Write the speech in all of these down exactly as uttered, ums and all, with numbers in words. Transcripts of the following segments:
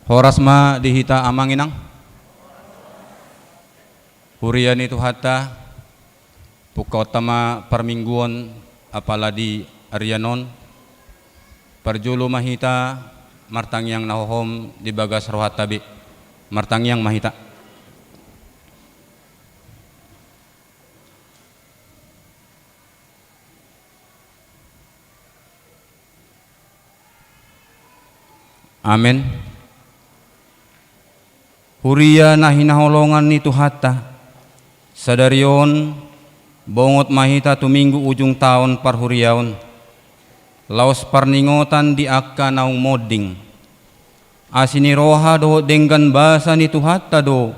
Horas ma di hita amang inang. Huria ni Tuhanta, pungkaonta ma parmingguon apala di arian on. Parjolo ma hita martangiang na hohom di bagas rohanta be. Martangiang ma hita. Amen. Huria na hinaholongan ni Tuhanta, sadari on bongot ma hita tu Minggu ujung taon parhuriaon, laos parningotan di angka naung monding. Asi ni roha dohot denggan basa ni Tuhanta do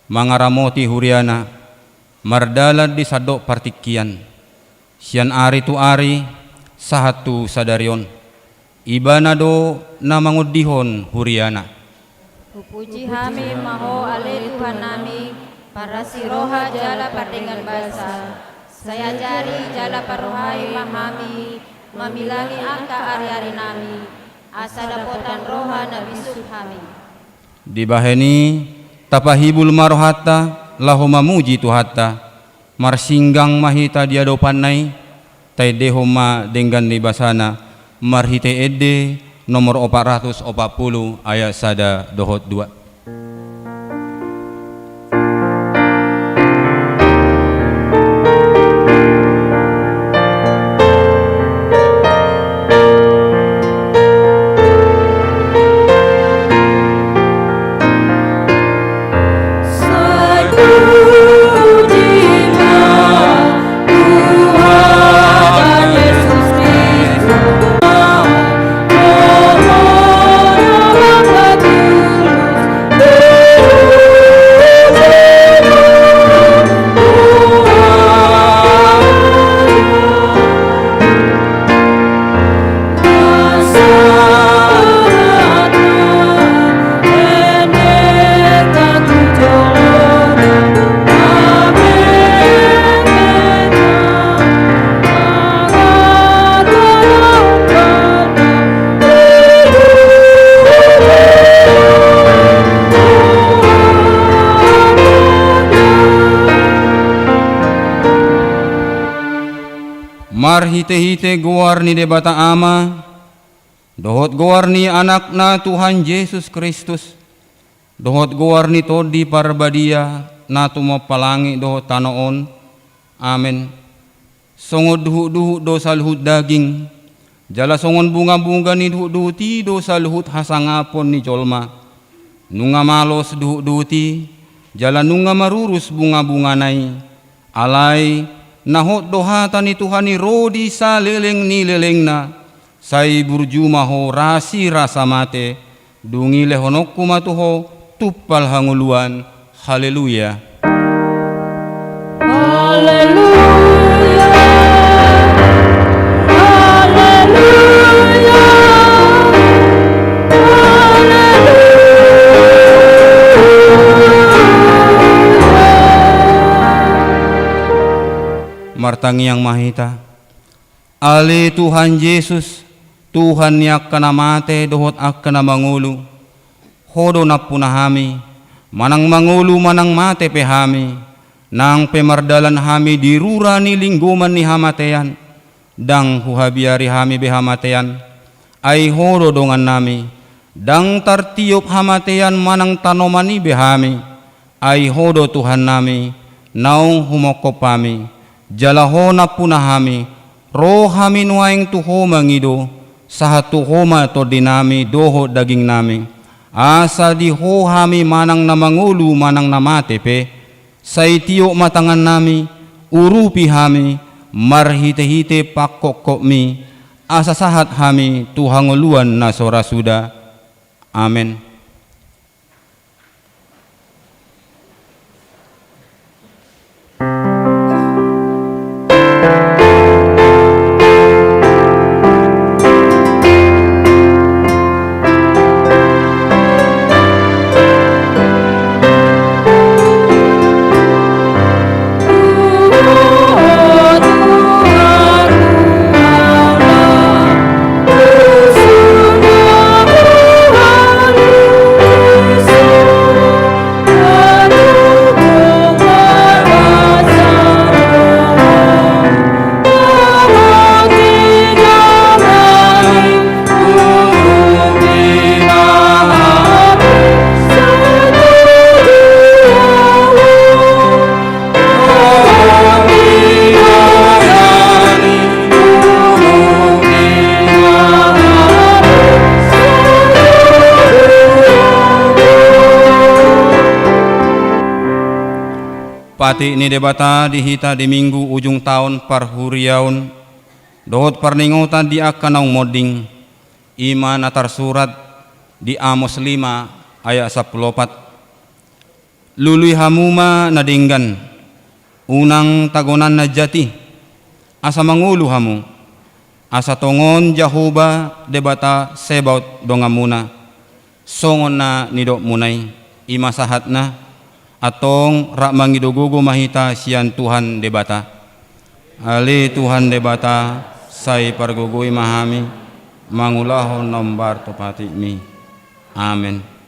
mangaramoti huriana, mardalan di sandok partingkian, sian ari tu ari, sahat tu sadari on. Ibana do na mangondihon huriana. Hupuji hami ma Ho ale Tuhannami, parasi roha jala pardenggan basa. Sai ajari jala parrohai ma hami, mamilangi angka ariarinami, asa dapotan roha na bisuk hami. Dibahen i, tapahibul ma rohanta, laho mamuji Tuhanta. Marsinggang ma hita di adopanna i, taendehon ma denggan ni basana, marhite ende nomor opat ratus opat pulu ayat sada dohot dua. Marhitehite goar ni Debata Ama, dohot goar ni Anakna Tuhan Jesus Kristus, dohot goar ni Tondi Parbadia na tumompa langit dohot tano on. Amen. Songon duhutduhut do saluhut daging, jala songon bungabunga ni duhutduhut i do saluhut hasangapon ni jolma. Nunga malos duhutduhut i, jala nunga marurus bungabungana i. Alai na hot do hata ni Tuhan i ro di saleleng ni lelengna, sai burju ma ho rasi rasa mate, dung i lehononku ma tu ho tumpal hangoluan. Haleluya. Haleluya. Haleluya. Haleluya. Martangiang ma hita. Ale Tuhan Jesus, Tuhan ni angka na mate dohot angka na mangolu, ho do nampuna hami, manang mangolu manang mate pe hami, nang pe mardalan hami di rura ni linggoman ni hamatean, ndang huhabiari hami be hamatean, ai ho do dongannami, ndang tartiop hamatean manang tanoman i be hami, ai ho do Tuhannami, naung humongkop hami, jala ho nampuna hami, ro hami nuaeng tu ho mangido, sahat tu ho ma tondinami dohot dagingnami, asa di ho hami manang na mangolu manang na mate pe, sai tiop ma tangannami, urupi hami, marhitehite pangkophopmi, asa sahat hami tu hangoluan na so ra suda. Amen. Patik ni Debata di hita di Minggu ujung taon parhuriaon, dohot parningotan di angka naung monding, i ma na tarsurat di Amos lima ayat sampulu opat. Lului hamu ma na denggan, unang tagonan na jat i, asa mangolu hamu, asa tongon Jahowa Debata Sebaot donganmuna, songon na nidokmuna i. I ma sahatna, antong rap mangido gogo ma hita sian Tuhan Debata. Ale Tuhan Debata, sai pargogoi ma hami, mangulahon na hombar tu patikmi. Amen.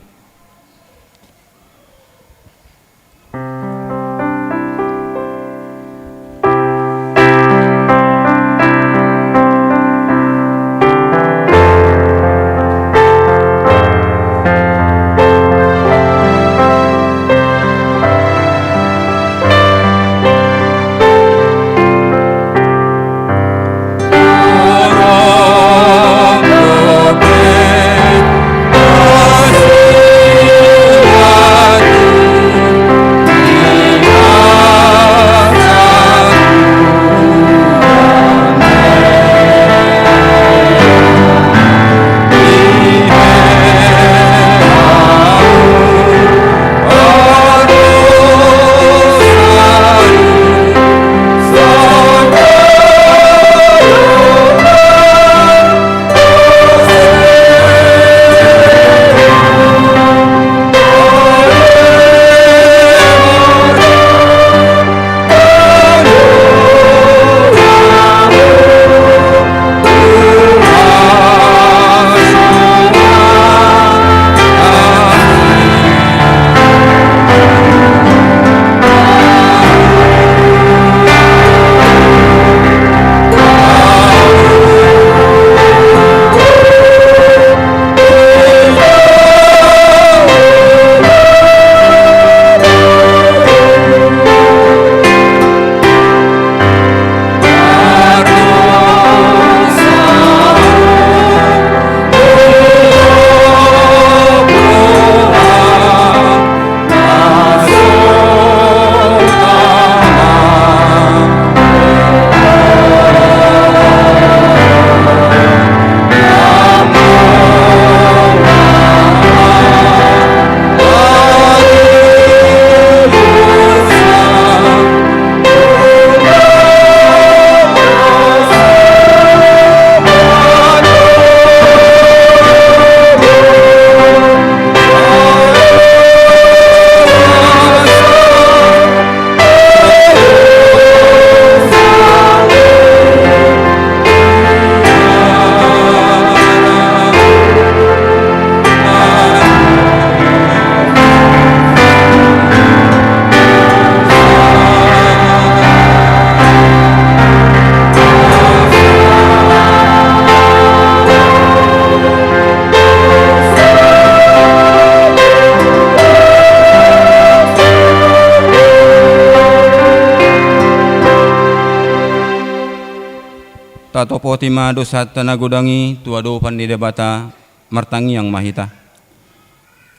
Tatopoti ma dosanta na godang i tu adopan ni Debata, martangiang ma hita.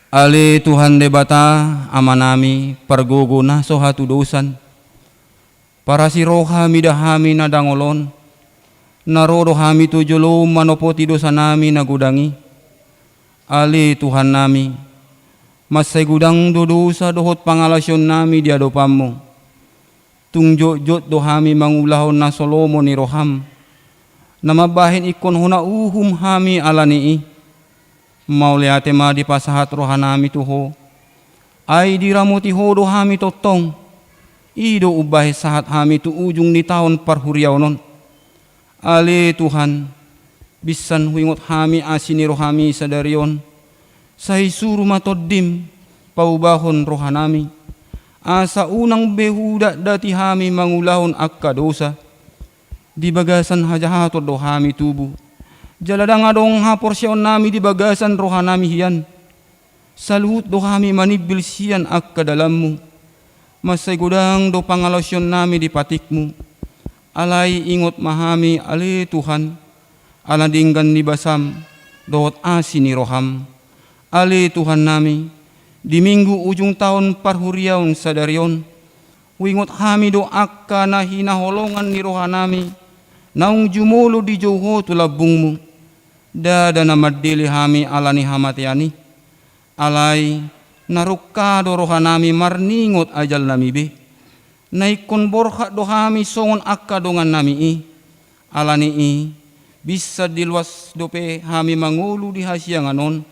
Ale Tuhan Debata, Amanami, pargogo na so hatudosan, parasi roha mida hami na dangol on, na ro do hami tu jolom manopoti dosanami na godang i. Ale Tuhannami, mansai godang do dosa dohot pangalaosionnami di adopanmu. Tung jotjot do hami mangulahon na so lomo ni roham, na mambahen ingkon hona uhum hami ala ni i. Mauliate ma dipasahat rohanami tu Ho. Ai diramoti Ho do hami tongtong. I do umbahen sahat hami tu ujung ni taon parhuriaon on. Ale Tuhan, binsan huingot hami asi ni rohami sadari on. Sai suru ma Tondim paubahon rohanami, asa unang be hudatdati hami mangulahon angka dosa. Di bagasan hajahaton do hami tubu, jala ndang adong haporseaonnami di bagasan rohanami hian. Saluhut do hami manimbil sian angka dalanmu. Mansai godang do pangalaosionnami di patikmu. Alai ingot ma hami, ale Tuhan, ala denggan ni basam dohot asi ni roham. Ale Tuhannami, di minggu ujung taon parhuriaon sadari on, Huingot hami do angka na hinaholongan ni rohanami, naung jumolo dijou Ho tu lambungMu. Ndada na mandele hami ala ni hamatean i. Alai, na rungka do rohanami marningot ajalnami be. Na ingkon borhat do hami songon angka dongannami i. Ala ni i, binsar diloas dope hami mangolu di hasiangan on,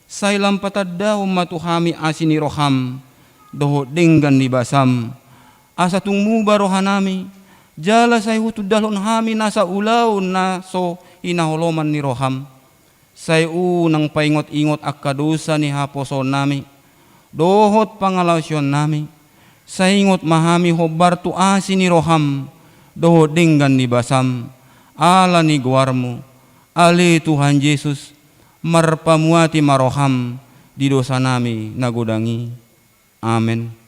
sai lam patandahon ma tu hami asi ni roham, dohot denggan ni basam, asa tung muba rohanami, jala sai hutundalhon hami nasa ulaon na so hinaholongan ni roham. Sai unang paingot-ingot angka dosa ni haposoonnami, dohot pangalaosionnami, sai ingot ma hami hombar tu asi ni roham, dohot denggan ni basam, ala ni goarMu, ale Tuhan Jesus, marpamuati ma roham di dosanami na godang i. Amen.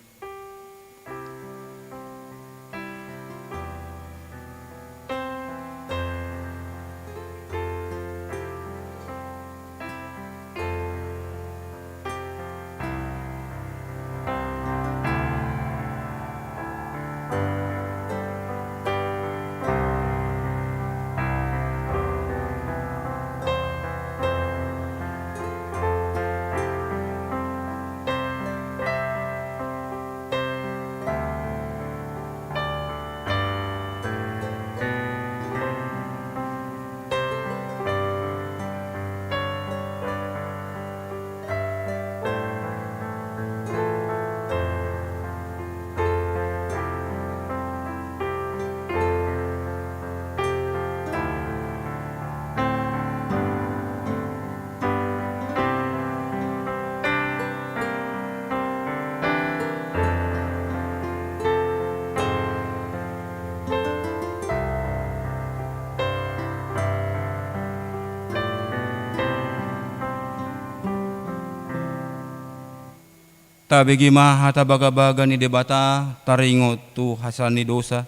Tabege ma hata bagabaga ni Debata taringot tu hasesaan ni dosa.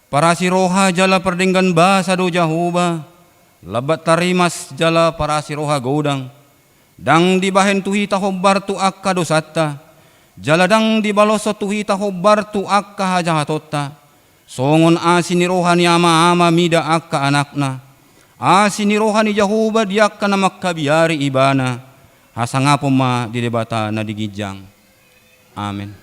Parasi roha jala pardenggan basa do Jahowa, lambat tarimas jala parasi roha godang. Ndang dibahen tu hita hombar tu angka dosanta, jala ndang dibaloshon tu hita hombar tu angka hajahatonta. Songon asi ni roha ni ama-ama mida angka anakna, asi ni roha ni Jahowa di angka na mangkabiari ibana, hasangapon ma di Debata na di ginjang. Amen.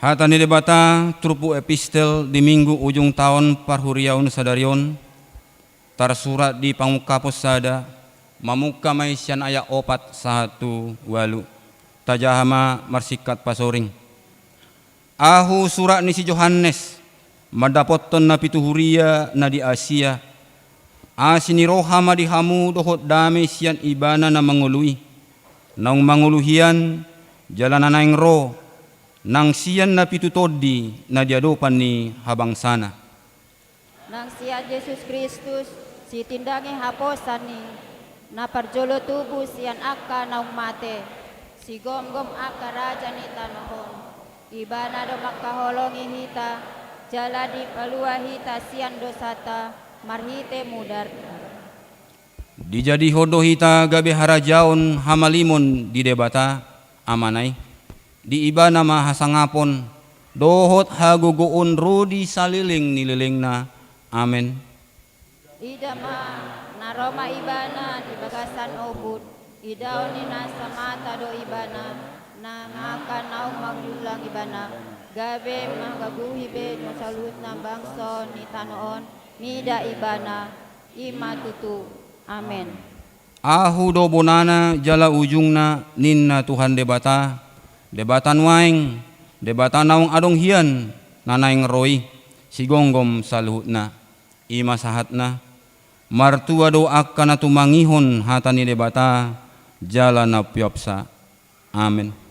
Hata ni Debata turpuk epistel di Minggu ujung taon parhuriaon sadari on, tarsurat di Pangungkapon sada, mamungka ma i sian ayat opat sahat tu ualu. Tajaha ma marsingkat pasoring. Ahu surat ni si Johannes, mandapothon na pitu huria na di Asia. Asi ni roha ma di hamu dohot dame sian Ibana na mangolu i, naung mangolu hian, jala na naeng ro, nang sian na pitu tondi na di adopan ni habangsana. Nang sian Jesus Kristus, sitindangi haposan i, na parjolo tubu sian angka naung mate, sigomgom angka raja ni tano on. Ibana do mangkaholongi hita, jala dipalua hita sian dosanta marhite mudarna. Dijadihon do hita gabe harajaon hamalimon di Debata, Amana i. Di Ibana ma hasangapon, dohot hagogoon ro di saleleng ni lelengna. Amen. Ida ma, na ro ma Ibana di bagasan oput, idaon ni nasa mata do Ibana, na mangan naung mangulang Ibana, gabe manggabehi be na saluhutna bangso ni tano on, mida Ibana, i ma tutu. Amen. Ahu do bonana jala ujungna, ninna Tuhan Debata, Debata nuaeng, Debata naung adong hian, na naeng ro i, sigomgom saluhutna. I ma sahatna, martua do angka na tumangihon hata ni Debata, jala na piopsa. Amen.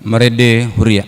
Marende huria.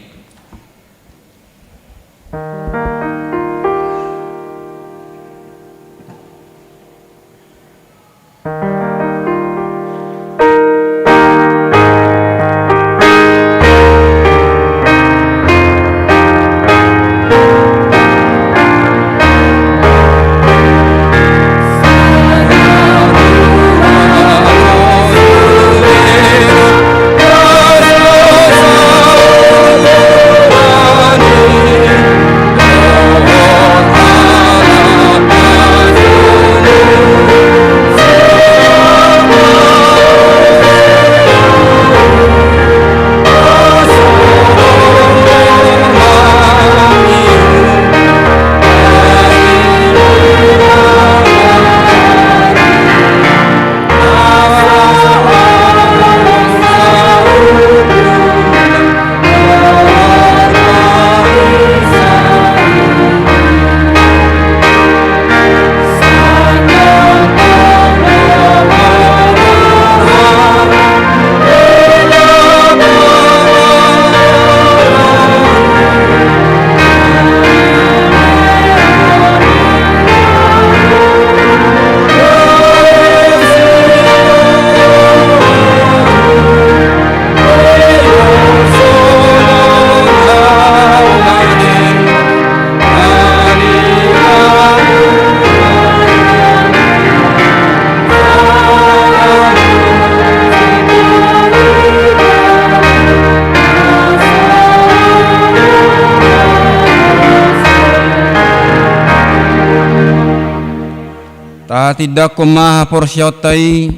Tahatindangkon ma haporseaonta i,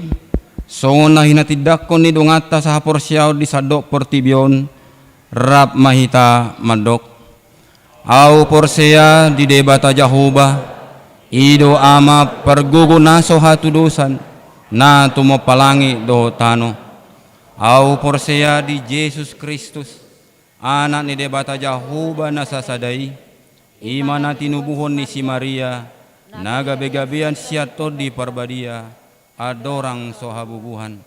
songon na hinatindangkon ni donganta sahaporseaon di sandok portibi on, rap ma hita mandok. Ahu porsea di Debata Jahowa, i do Ama pargogo na so hatudosan, na tumompa langit dohot tano. Ahu porsea di Jesus Kristus, Anak ni Debata Jahowa na sasada i, i ma na tinubuhon ni si Maria, na gabegabean sian Tondi Parbadia, andorang so habubuhan.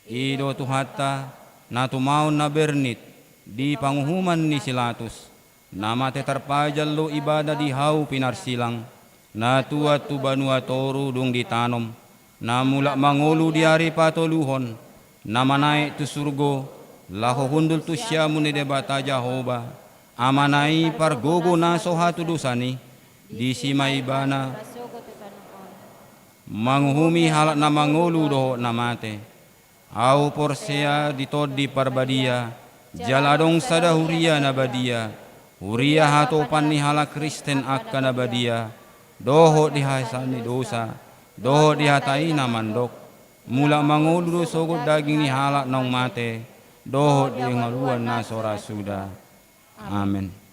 I do Tuhanta, na tumaon na bernit, di panguhuman ni si Latus, na mate tarpajal do ibana di hau pinarsilang, na tuat tu banua toru dung ditanom, na mulak mangolu di ari patoluhon, na manaek tu surgo, laho hundul tu siamun ni Debata Jahowa, Amana i pargogo na so hatudosan i, disi ma ibana manguhumi halak na mangolu dohot na mate. Ahu porsea di Tondi Parbadia, jala adong sada huria na badia, huria hatopan ni halak Kristen angka na badia, dohot di hasesaan ni dosa, dohot di hata i na mandok, mulak mangolu do sogot daging ni halak naung mate, dohot di hangoluan na so ra suda. Amen.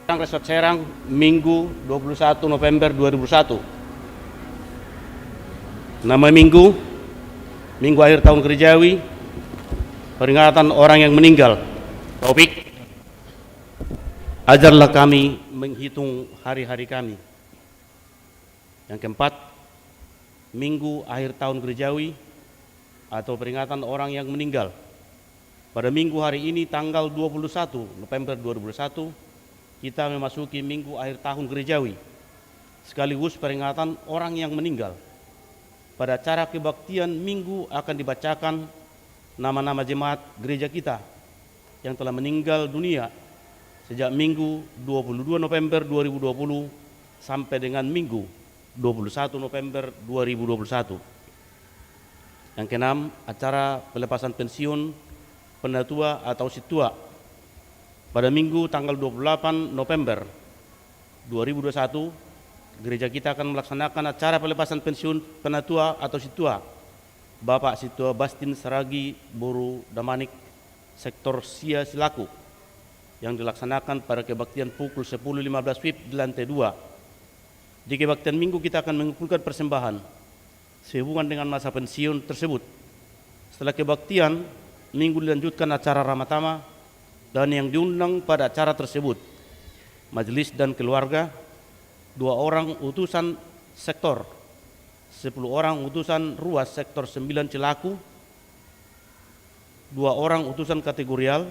Serang, Resort Serang, Minggu, dua puluh satu November dua ribu dua puluh satu. Nama minggu, Minggu akhir tahun gerejawi, peringatan orang yang meninggal. Topik, ajarlah kami menghitung hari-hari kami. Yang keempat, Minggu akhir tahun gerejawi atau peringatan orang yang meninggal. Pada Minggu hari ini, tanggal dua puluh satu November dua ribu dua puluh satu, kita memasuki Minggu akhir tahun gerejawi, sekaligus peringatan orang yang meninggal. Pada acara kebaktian Minggu akan dibacakan nama-nama jemaat gereja kita yang telah meninggal dunia sejak Minggu dua puluh dua November dua ribu dua puluh sampai dengan Minggu dua puluh satu November dua ribu dua puluh satu. Yang keenam, acara pelepasan pensiun penatua atau sintua. Pada Minggu tanggal dua puluh delapan November dua ribu dua puluh satu, gereja kita akan melaksanakan acara pelepasan pensiun penatua atau sintua Bapak Sintua Bastin Saragi boru Damanik, sektor sia Cilaku, yang dilaksanakan pada kebaktian pukul sepuluh lima belas WIB di lantai dua. Di kebaktian Minggu kita akan mengumpulkan persembahan sehubungan dengan masa pensiun tersebut. Setelah kebaktian Minggu dilanjutkan acara Ramatama dan yang diundang pada acara tersebut, majelis dan keluarga, dua orang utusan sektor, sepuluh orang utusan ruas sektor sembilan Cilaku, dua orang utusan kategorial,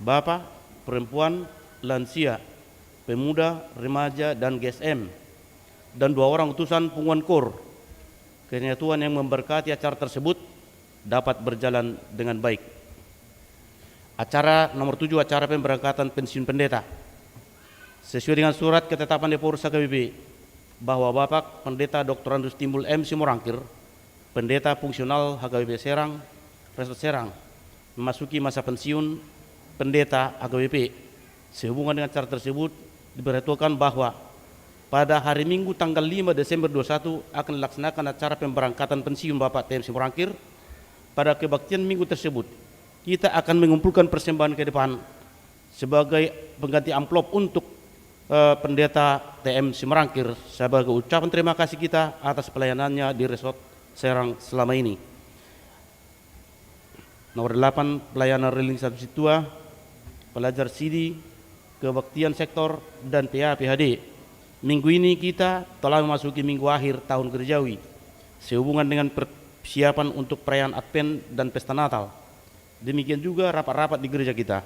bapak, perempuan, lansia, pemuda, remaja, dan G S M, dan dua orang utusan punguan kor. Kiranya Tuhan yang memberkati acara tersebut dapat berjalan dengan baik. Acara nomor tujuh, acara pemberangkatan pensiun pendeta. Sesuai dengan surat ketetapan Ephorus H K B P bahwa Bapak Pendeta Doktor Andreas Timbul M Simorangkir, Pendeta Fungsional H K B P Serang, Resort Serang, memasuki masa pensiun Pendeta H K B P. Sehubungan dengan acara tersebut, diberitahukan bahwa pada hari Minggu tanggal lima Desember dua puluh satu akan dilaksanakan acara pemberangkatan pensiun Bapak T M Simorangkir. Pada kebaktian Minggu tersebut, kita akan mengumpulkan persembahan ke depan sebagai pengganti amplop untuk, eh, Pendeta T M Simorangkir sebagai ucapan terima kasih kita atas pelayanannya di Resort Serang selama ini. Nomor delapan, pelayanan Railing Santu Sintua, pelajar sidi, kebaktian sektor, dan P A P H D. Minggu ini kita telah memasuki minggu akhir tahun gerejawi, sehubungan dengan persiapan untuk perayaan Advent dan pesta Natal. Demikian juga rapat-rapat di gereja kita.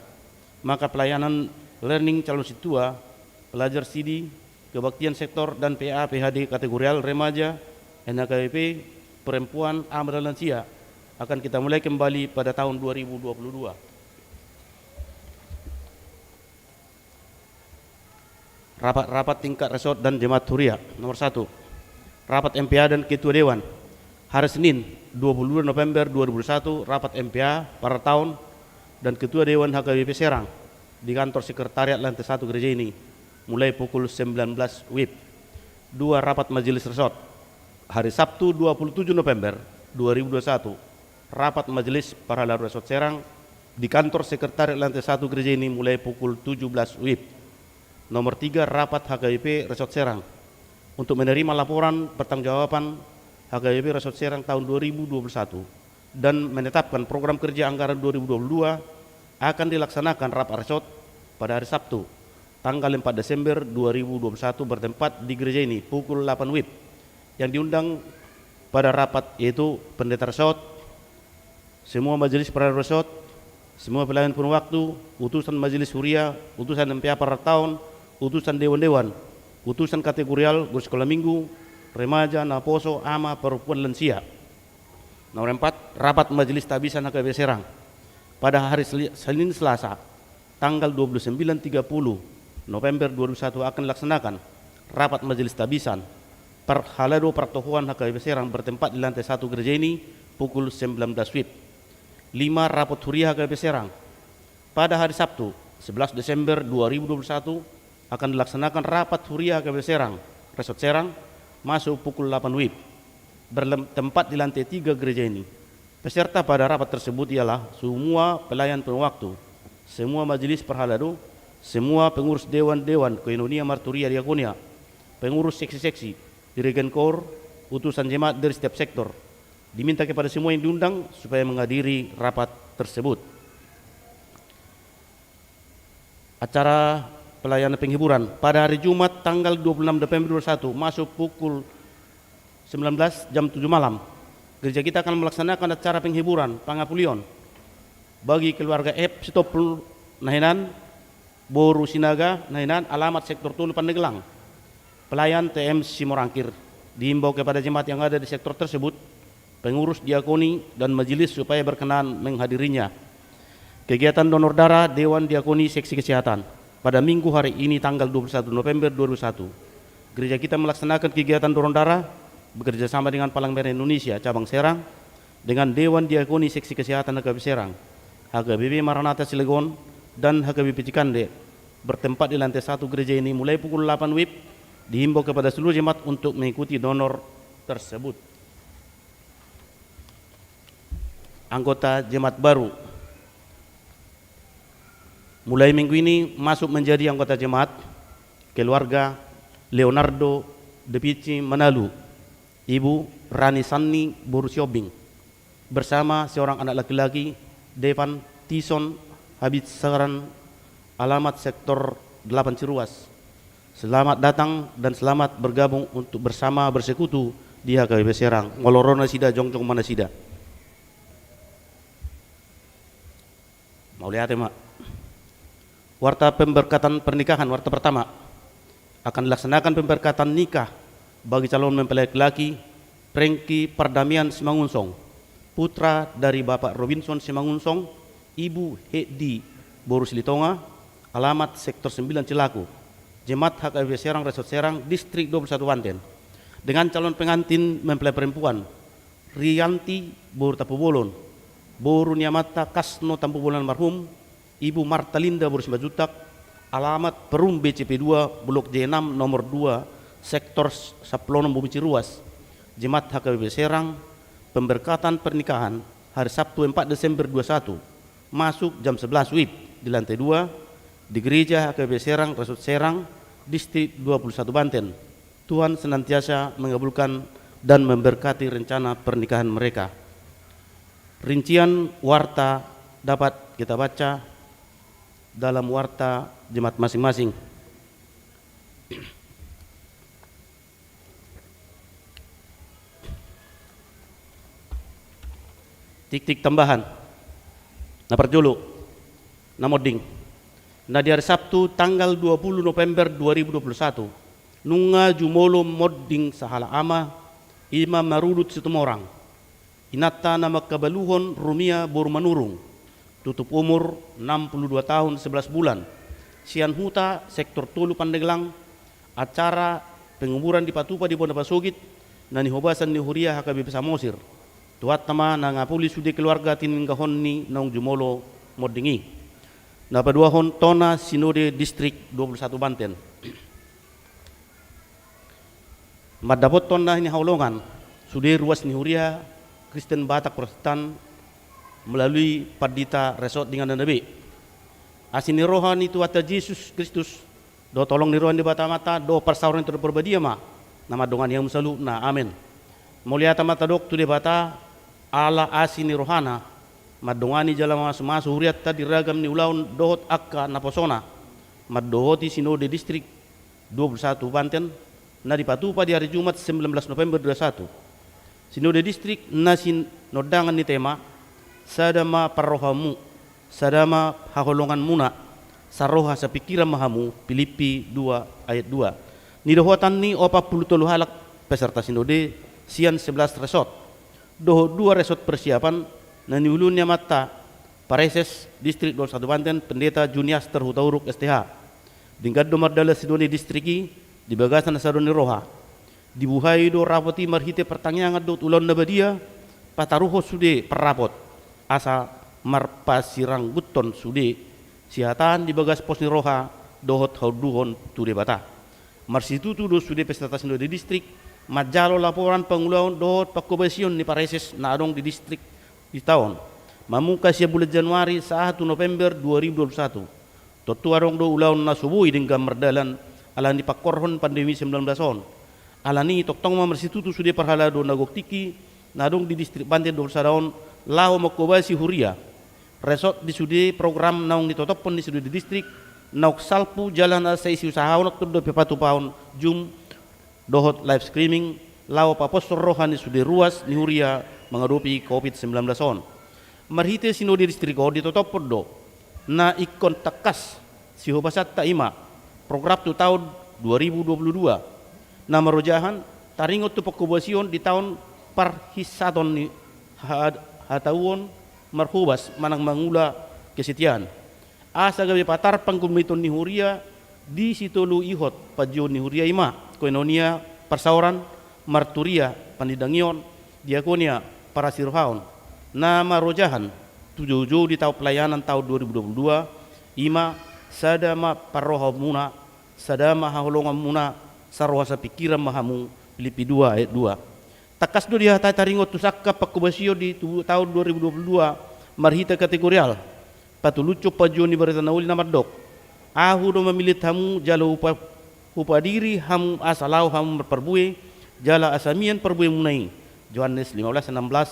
Maka pelayanan learning calon sintua, pelajar sidi, kebaktian sektor, dan P A P H D kategorial remaja, N H K B P, perempuan, ama dan lansia akan kita mulai kembali pada tahun dua ribu dua puluh dua. Rapat-rapat tingkat resort dan jemaat huria. Nomor satu, rapat M P A dan ketua dewan. Hari Senin, dua puluh dua November dua ribu dua puluh satu, rapat M P A per tahun dan ketua dewan H K B P Serang di kantor sekretariat lantai satu gereja ini, mulai pukul sembilan belas WIB. Dua, rapat majelis resort. Hari Sabtu, dua puluh tujuh November dua ribu dua puluh satu, rapat majelis parhalado Resort Serang di kantor sekretariat lantai satu gereja ini mulai pukul tujuh belas WIB. Nomor tiga, rapat H K B P Resort Serang untuk menerima laporan pertanggungjawaban H K B P Resort Serang tahun dua ribu dua puluh satu dan menetapkan program kerja anggaran dua ribu dua puluh dua. Akan dilaksanakan rapat resort pada hari Sabtu, tanggal empat Desember dua ribu dua puluh satu, bertempat di gereja ini pukul delapan WIB. Yang diundang pada rapat yaitu pendeta resort, semua majelis parhalado resort, semua pelayan penuh waktu, utusan majelis huria, utusan M P A per tahun, utusan dewan-dewan, utusan kategorial guru sekolah minggu, remaja, naposo, ama, perempuan, lansia. Nomor empat, rapat majelis tabisan H K B P Serang. Pada hari Seli-, Senin Selasa, tanggal dua puluh sembilan tiga puluh November dua ribu satu akan dilaksanakan rapat majelis tabisan parhalado partohoan H K B P Serang bertempat di lantai satu gereja ini pukul sembilan belas WIB. Lima, rapat huria H K B P Serang. Pada hari Sabtu, sebelas Desember dua ribu dua puluh satu, akan dilaksanakan rapat huria H K B P Serang, Resort Serang, masuk pukul delapan WIB. Bertempat di lantai tiga gereja ini. Peserta pada rapat tersebut ialah semua pelayan penuh waktu, semua majelis parhalado, Semua pengurus dewan-dewan koinonia, marturia, diakonia, pengurus seksi-seksi, dirigent koor, utusan jemaat dari setiap sektor, diminta kepada semua yang diundang supaya menghadiri rapat tersebut. Acara pelayanan penghiburan pada hari Jumat tanggal dua puluh enam November dua puluh satu, masuk pukul sembilan belas, jam tujuh malam, gereja kita akan melaksanakan acara penghiburan, pangapulion, bagi keluarga F Sitompul Nahinan, boru Sinaga Nahinan, alamat sektor tolu Pandeglang, pelayan T M Simorangkir. Diimbau kepada jemaat yang ada di sektor tersebut, pengurus, diakoni, dan majelis supaya berkenan menghadirinya. Kegiatan donor darah Dewan Diakoni Seksi Kesehatan pada Minggu hari ini, tanggal dua puluh satu November dua ribu satu. Gereja kita melaksanakan kegiatan donor darah bekerja sama dengan Palang Merah Indonesia Cabang Serang, dengan Dewan Diakoni Seksi Kesehatan H K B P Serang, H K B P Maranatha Cilegon, dan H K B P Cikande, bertempat di lantai satu gereja ini, mulai pukul delapan W I B. Dihimbau kepada seluruh jemaat untuk mengikuti donor tersebut. Anggota jemaat baru. Mulai minggu ini masuk menjadi anggota jemaat keluarga Leonardo De Pici Manalu, Ibu Rani Sanni boru Sihombing, bersama seorang anak laki-laki, Devan Tison Habitsaran, alamat sektor delapan Ciruas. Selamat datang dan selamat bergabung untuk bersama bersekutu di H K B P Serang. Molo ro nasida, jongjong ma nasida. Mauliate ma. Warta pemberkatan pernikahan, warta pertama. Akan dilaksanakan pemberkatan nikah bagi calon mempelai laki-laki, Prengki Pardamian Simangunsong, putra dari Bapak Robinson Simangunsong, Ibu Hedi boru Silitonga, alamat sektor sembilan Cilaku, jemaat H K B P Serang, Resort Serang, Distrik dua puluh satu Banten. Dengan calon pengantin mempelai perempuan, Rianti boru Tampubolon, boru ni amanta Kasno Tampubolon almarhum, Ibu Marta Linda boru Simanjuntak, alamat Perum B C P dua, Blok J enam, nomor dua, sektor sampulu onom, Bumi Ciruas, jemaat H K B P Serang. Pemberkatan pernikahan hari Sabtu empat Desember dua satu, masuk jam sebelas W I B di lantai dua, di gereja H K B P Serang, Resort Serang, Distrik dua puluh satu Banten. Tuhan senantiasa mengabulkan dan memberkati rencana pernikahan mereka. Rincian warta dapat kita baca dalam warta jemaat masing-masing. Tiktik tambahan. Na parjolo, na monding. Na di hari Sabtu tanggal dua puluh November dua ribu dua puluh satu, nunga jumolo monding sahalak ama, i ma Marudut Situmorang. Inanta na mangkabaluhon Rumia boru Manurung, tutup umur enam puluh dua tahun sebelas bulan, sian Huta, sektor tolu Pandeglang. Acara penguburan dipatupa di Bona Pasogit, na nihobasan ni huria H K B P Samosir. Tuhanta ma na ngapuli sude keluarga tininggalhon ni naung jumolo monding i. Na paduahon, tona Sinode Distrik dua puluh satu Banten. Mandapothon na hinaholongan sude ruas ni huria Kristen Batak Protestan melalui Pandita Resort Dingan Nanda B. Asi ni roha ni Tuhanta Jesus Kristus, dohot holong ni roha ni Debata Amanta, dohot parsaoran ni Tondi Parbadia ma na mandongani hamu saluhutna. Amen. Mauliate ma tadok tu Debata, ala asi ni rohana, mandongani jala mamasumasu hurianta di ragam ni ulaon dohot angka naposona, mandohoti Sinode Distrik dua puluh satu Banten, na dipatupa di hari Jumat sembilan belas November dua satu. Sinode Distrik na sinondangan ni tema, sada ma parrohamu, sada ma haholonganmuna, saroha sapingkiran ma hamu, Pilippi dua ayat dua. Nidohotan ni opat pulu tolu halak peserta Sinode sian sebelas resort, dohot dua resort persiapan, na niuluhon ni amanta Praeses Distrik dua puluh satu Banten, Pendeta Juniaster Hutauruk S T H. Denggan do mardalan Sinode Distrik i di bagasan hasadon ni roha. Dibuhai do rapot i marhite partangiangan dohot ulaon na badia, pataruhon sude parrapot, asa marpasirangguthon sude sihataan di bagas pos ni roha dohot haunduhon tu Debata. Marsitutu do sude peserta Sinode Distrik manjalo laporan pangulaon dohot panghobasion ni praeses na adong di distrik di taon, mamungka sian bulan Januari sahat tu November dua ribu dua puluh satu. Tontu adong do ulaon na so boi denggan mardalan ala ni pangkorhon pandemi sembilan belas on. Alani i tongtong ma marsitutu sude parhalado na gok tingki na adong di distrik Banten dua pulu sada on laho manghobasi huria. Resort di sude program naung nitotophon ni sude di distrik naung salpu jala na sai siusahahonon dope patupahon Zoom dohot live streaming laho paposhon roha ni sude ruas ni huria mangadopi covid sembilan belas on. Marhite sinode distrik on ditotophon do na ingkon tangkas sihobasanta, i ma program tu taon dua ribu dua pulu dua, na marojahan taringot tu panghobasion di taon parhinsaton ni ha-, hatauon marhobas manang mangula kesetiaan. Asa gabe patar panggulmiton ni huria di sitolu ihot panjouon ni huria, i ma koinonia parsaoran, marturia panindangion, diakonia parasirohaon, na marojahan tu joujou di taon pelayanan taon dua ribu dua pulu dua, i ma sada ma parrohaonmuna, sada ma haholonganmuna, saroha sapingkiran ma hamu, Pilippi dua ayat dua. Tangkas do dihatai taringot tu sangkap panghobasion di tu-, taon dua ribu dua pulu dua marhite kategorial, patulushon panjouon ni barita na uli na mandok: Ahu do mamillit hamu jala hupa-, hupadiri hamu asa laho hamu marparbue, jala asa mian parbuemuna i. Johannes lima belas enam belas.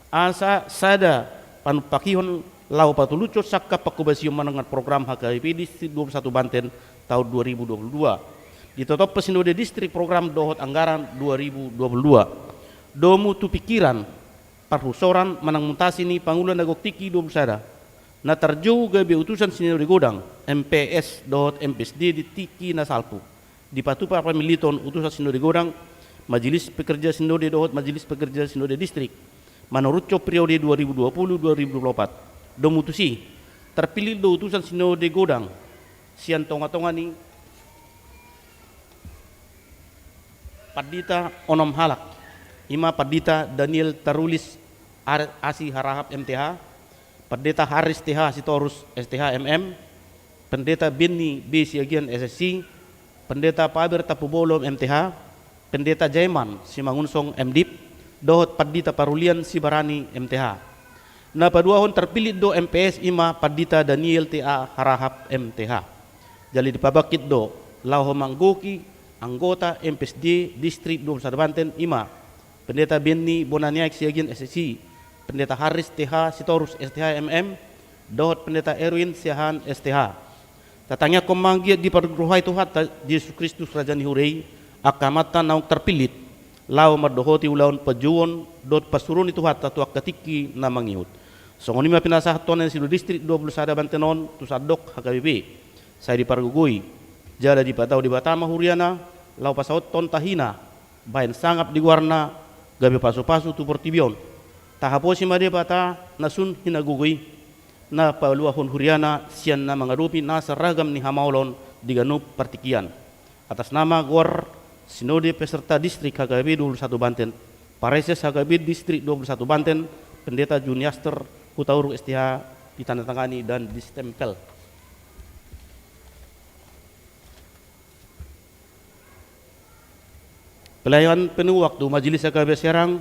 Asa sada panumpakihon laho patulushon sangkap panghobasion manang program H K B P Distrik dua pulu satu Banten taon dua ribu dua pulu dua. Ditotophon sinode distrik program dohot anggaran dua ribu dua pulu dua. Domu tu pingkiran, parhusoran manang mutasi ni pangula na gok tingki dua pulu sada, na tarjou gabe utusan sinode godang, M P S dohot M P S D di tingki na salpu, dipatupa pamilliton utusan sinode godang, majelis pekerja sinode dohot majelis pekerja sinode distrik, manoruthon periode dua ribu dua pulu dua ribu dua pulu opat. Domu tusi, tarpillit do utusan sinode godang sian tongatonga ni pandita onom halak, i ma Pandita Daniel Tarulis Ar-, Asi Harahap, M T H, Pendeta Haris T H Sitorus, S T H, M M, Pendeta Benny B Siagian, S S I, Pendeta Faber Tampubolon, M T H, Pendeta Jaeman Simangunsong, M Div, dohot Pandita Parulian Sibarani, M T H. Na paduahon tarpillit do M P S, i ma Pandita Daniel T A Harahap, M T H. Jala dipabangkit do laho manggohi anggota M P S D Distrik dua pulu sada Banten, i ma Pendeta Benny Bonaniaek Siagian, S S I, Pendeta Haris T H Sitorus, S T H, M M, dohot Pendeta Erwin Siahaan, S T H. Tatangiangkon ma anggiat diparrohai Tuhanta Jesus Kristus, Raja ni huria i, angka amanta naung tarpillit laho mandohoti ulaon panjouon dohot parsuruon ni Tuhanta tu angka tingki na mangihut. Songon i ma pinasahat tona ni sinode distrik dua pulu sada Banten on tu sandok H K B P. Sai dipargogoi jala dipatau Debata ma huriana laho pasahathon tahina bahen sangap di goarna gabe pasupasu tu portibi on. Tahaposi ma Debata na sun hinagogo i, na paluahon huriana sian na mangadopi nasa ragam ni hamaolon di ganup partingkian. Atas nama goar Sinode Peserta Distrik H K B P dua pulu satu Banten, Praeses H K B P Distrik dua pulu satu Banten, Pendeta Juniaster Hutauruk, S T H, ditandatangani dan distempel. Pelayan penuh waktu Majelis H K B P Serang,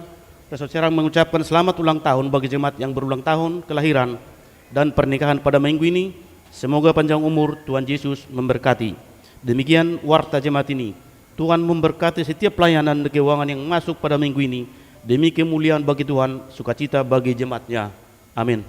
Resort Serang mengucapkan selamat ulang tahun bagi jemaat yang berulang tahun kelahiran dan pernikahan pada minggu ini. Semoga panjang umur, Tuhan Yesus memberkati. Demikian warta jemaat ini. Tuhan memberkati setiap pelayanan dan keuangan yang masuk pada minggu ini demi kemuliaan bagi Tuhan, sukacita bagi jemaatnya. Amin.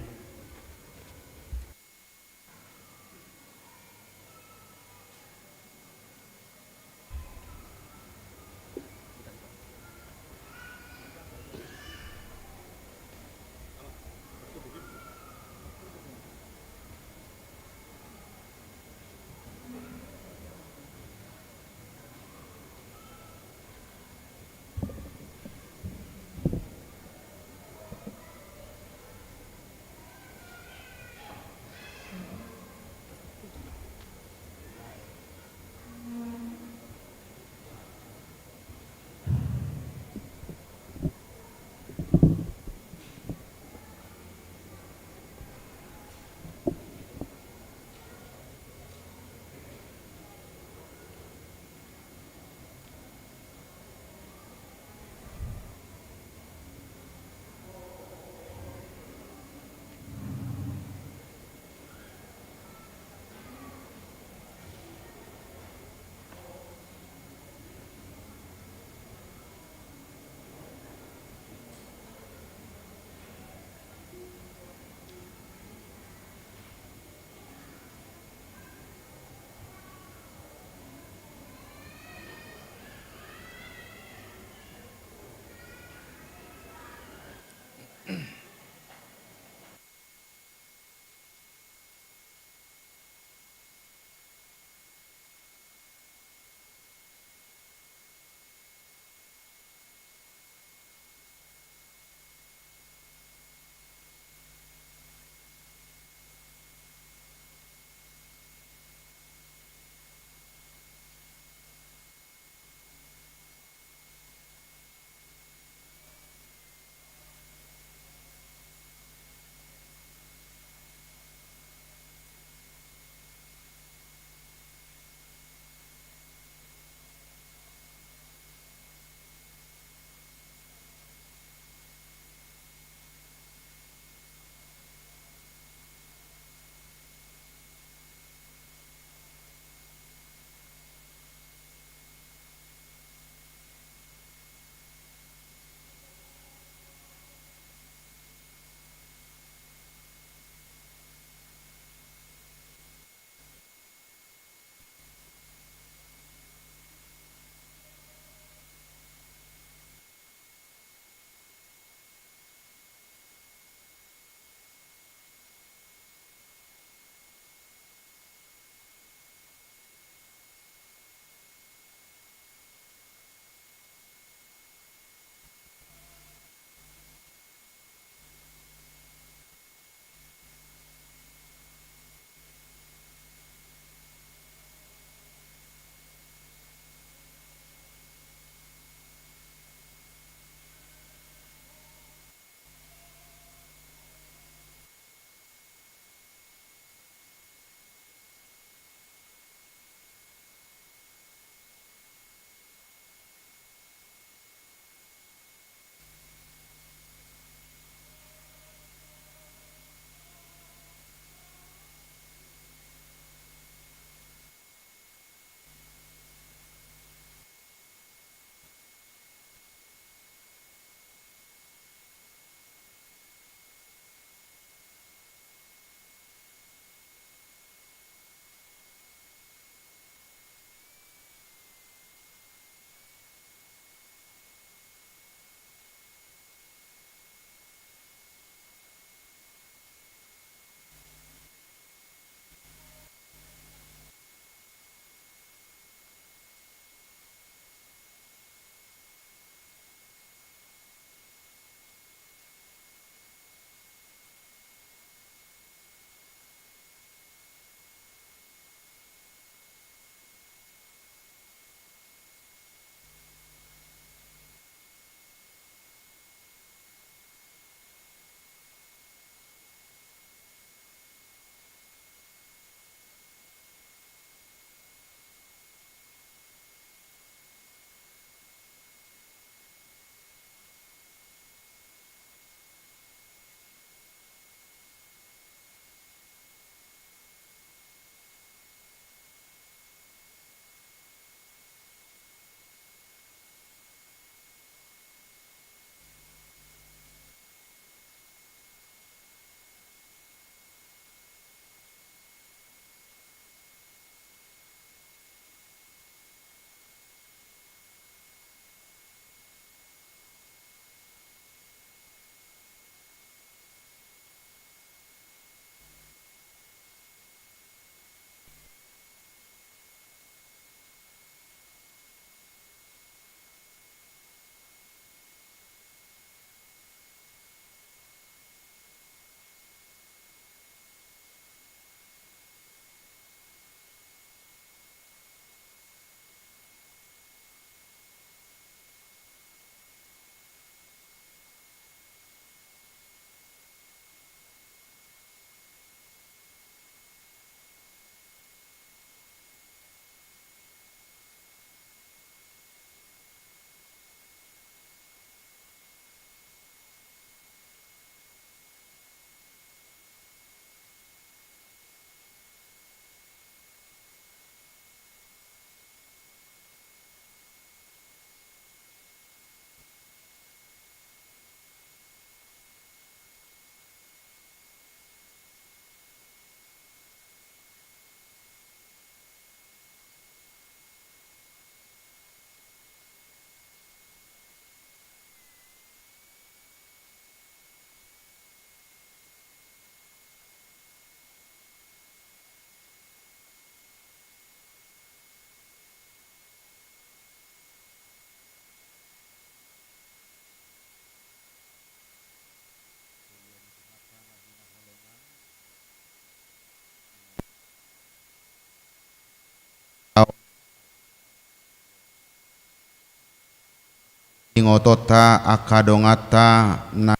Otonta angka donganta na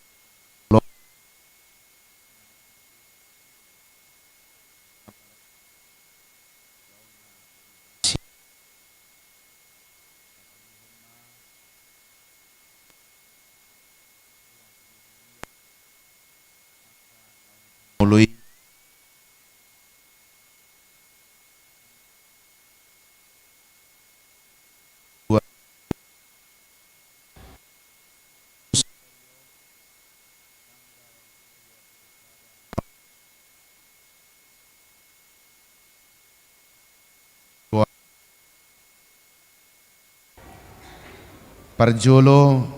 Parjolo,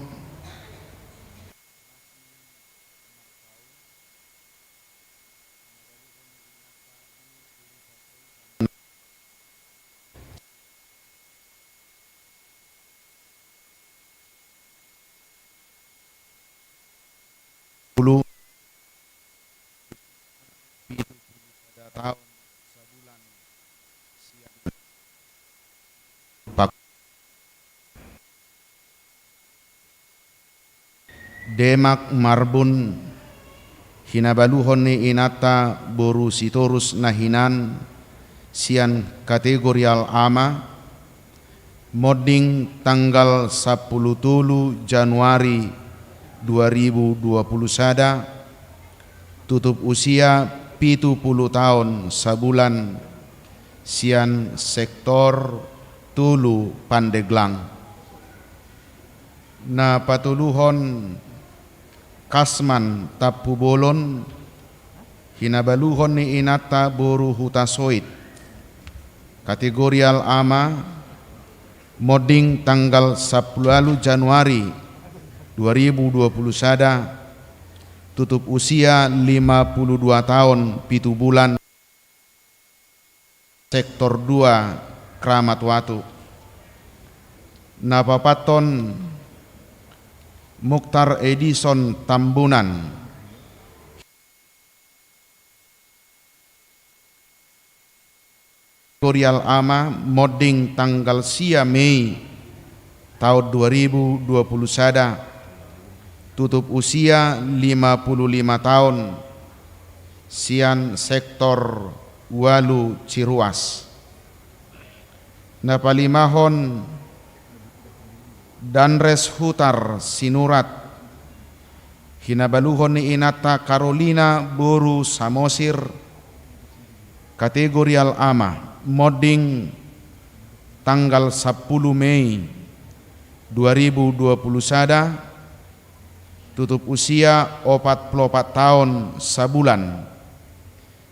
pulu, pitu pulu sada taon sabulan sian pak-, Demak Marbun, hinabaluhon ni inanta boru Sitorus na hinan sian kategorial ama, monding tanggal sampulu tolu Januari dua ribu dua pulu sada, tutup usia pitu pulu taon sabulan, sian sektor tolu Pandeglang. Na patoluhon, Kasman Tampubolon, hinabaluhon ni inanta boru Hutasoit, kategorial ama, monding tanggal sampulu ualu Januari dua ribu dua pulu sada, tutup usia lima pulu dua taon pitu bulan, sektor dua, Kramat Watu. Na paopathon, Muktar Edison Tambunan, kategorial ama, monding tanggal sia Mei taon dua ribu dua pulu sada, tutup usia lima pulu lima taon, sian sektor ualu Ciruas. Na palimahon, Danres Hutar Sinurat, hinabaluhon ni inanta Karolina boru Samosir, kategorial ama, monding tanggal sampulu Mei dua ribu dua pulu sada, tutup usia opat pulu opat taon sabulan,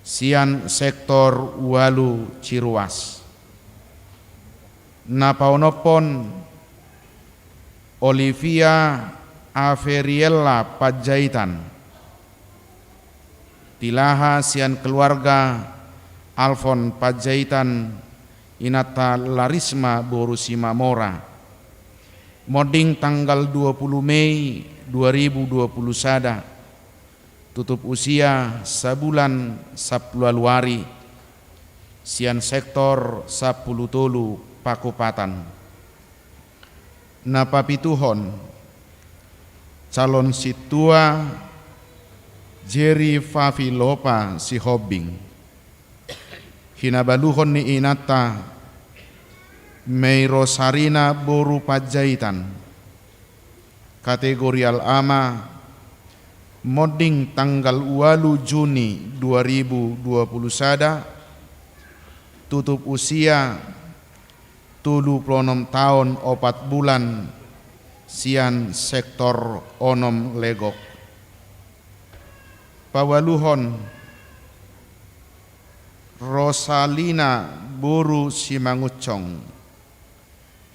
sian sektor ualu Ciruas. Na paonomhon, Olivia Averiella Panjaitan, tilaha sian keluarga Alfon Panjaitan, inanta Larisma boru Simamora, monding tanggal dua pulu Mei dua ribu dua pulu sada, tutup usia sabulan sampulu ualu ari, sian sektor sampulu tolu Pakupatan. Na papituhon, calon sintua Jeri Fafilopa Sihombing, hinabaluhon ni inanta Mei Rosarina boru Panjaitan, kategorial ama, monding tanggal ualu Juni dua ribu dua pulu sada, tutup usia tolu pulu onom taon opat bulan, sian sektor onom Legok. Paualuhon, Rosalina boru Simangunsong,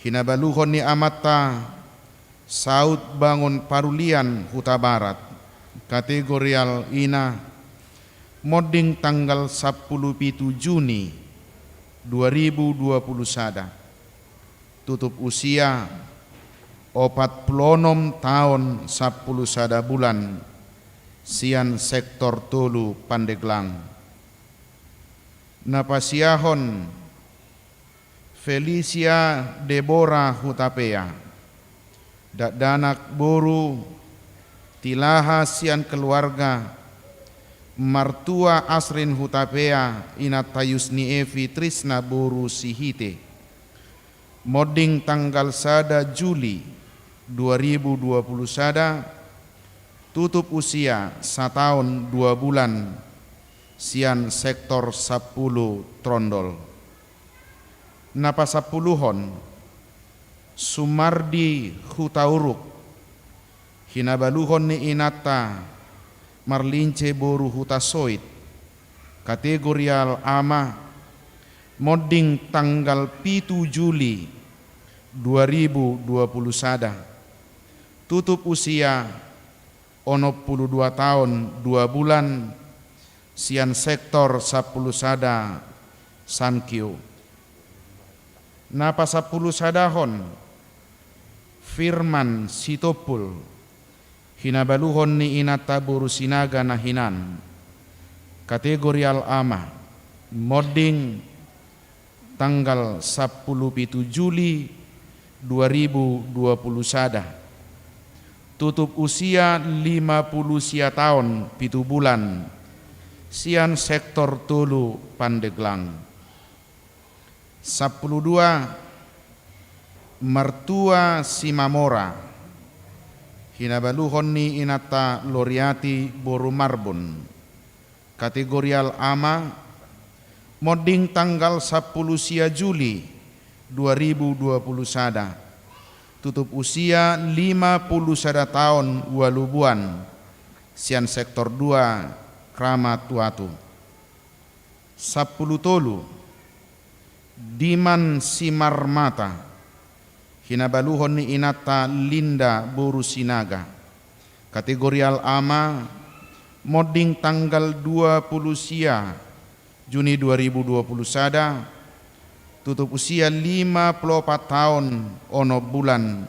hinabaluhon ni amanta Saut Bangun Parulian Hutabarat, kategorial ina, monding tanggal sampulu pitu Juni dua ribu dua pulu sada, tutup usia opat pulu onom taon sampulu sada bulan, sian sektor tolu Pandeglang. Na pasiahon, Felicia Debora Hutapea, Dakdanak boru, Tilaha sian keluarga, martua Asrin Hutapea, inanta Yusni Evi Trisna boru Sihite. Monding tanggal sada Juli dua ribu dua puluh sada, tutup usia sataon dua bulan, sian sektor sampulu Trondol. Na pasampuluhon, Sumardi Hutauruk, hinabaluhon ni inanta Marlince boru Hutasoit, kategorial ama, monding tanggal pitu Juli dua ribu dua puluh sada, tutup usia onom pulu dua taon dua bulan, sian sektor sampulu sada Sankyu. Na pasampulu sadahon, Firman Sitompul, hinabaluhon ni inanta boru Sinaga na hinan, kategorial ama, monding tanggal sampulu pitu Juli dua ribu dua puluh sada, tutup usia lima pulu sia taon pitu bulan, sian sektor tolu Pandeglang. Sampulu dua, martua Simamora, hinabaluhon ni inanta Loriati boru Marbun, kategorial ama, monding tanggal sampulu sia Juli dua ribu dua puluh sada, tutup usia lima pulu sada taon ualu bulan, sian sektor dua Kramat Watu. Sampulu tolu, Diman Simarmata, hinabaluhon ni inanta Linda boru Sinaga, kategorial ama, monding tanggal dua pulu sia Juni dua ribu dua puluh sada, tutup usia lima pulu opat taon onom bulan,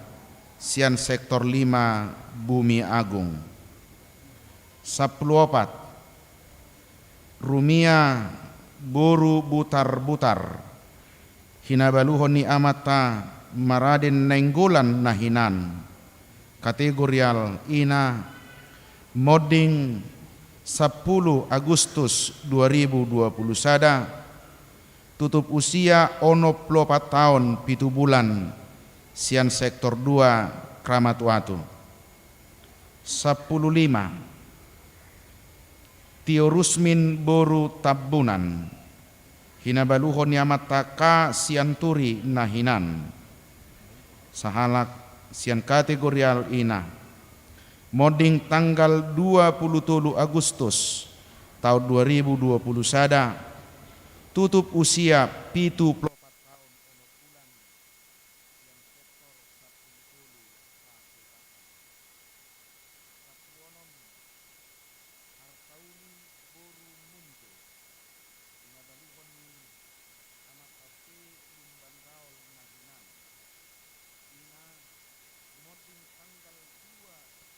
sian sektor lima Bumi Agung. Sampulu opat, Rumia boru Butarbutar, hinabaluhon ni amanta Maraden Nainggolan na hinan, kategorial ina, monding sampulu Agustus dua ribu dua puluh sada, tutup usia onom pulu opat taon pitu bulan, sian sektor dua Kramat Watu. Sampulu lima, Tio Rusmin boru Tambunan, hinabaluhon ni amanta Ka Sianturi na hinan, sahalak sian kategorial ina, monding tanggal dua pulu tolu Agustus taon dua ribu dua pulu sada, tutup usia pitu pulu opat taon onom bulan, sian sektor sampulu tolu Pakupatan. Sampulu onom, Artauli boru Munte, hinabaluhon ni amanta Lumbandaol na hinan, ina, monding tanggal dua September dua ribu dua puluh sada,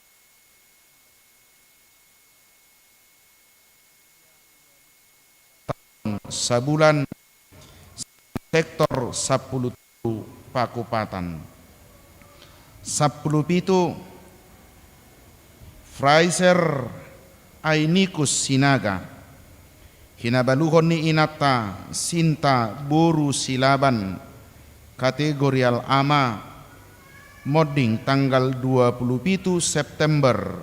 usia ualu pulu dua taon sabulan, sektor sampulu tolu Pakupatan. Sampulu pitu, Fraser Ainikus Sinaga, hinabaluhon ni inanta Sinta boru Silaban, kategorial ama, monding tanggal dua pulu pitu September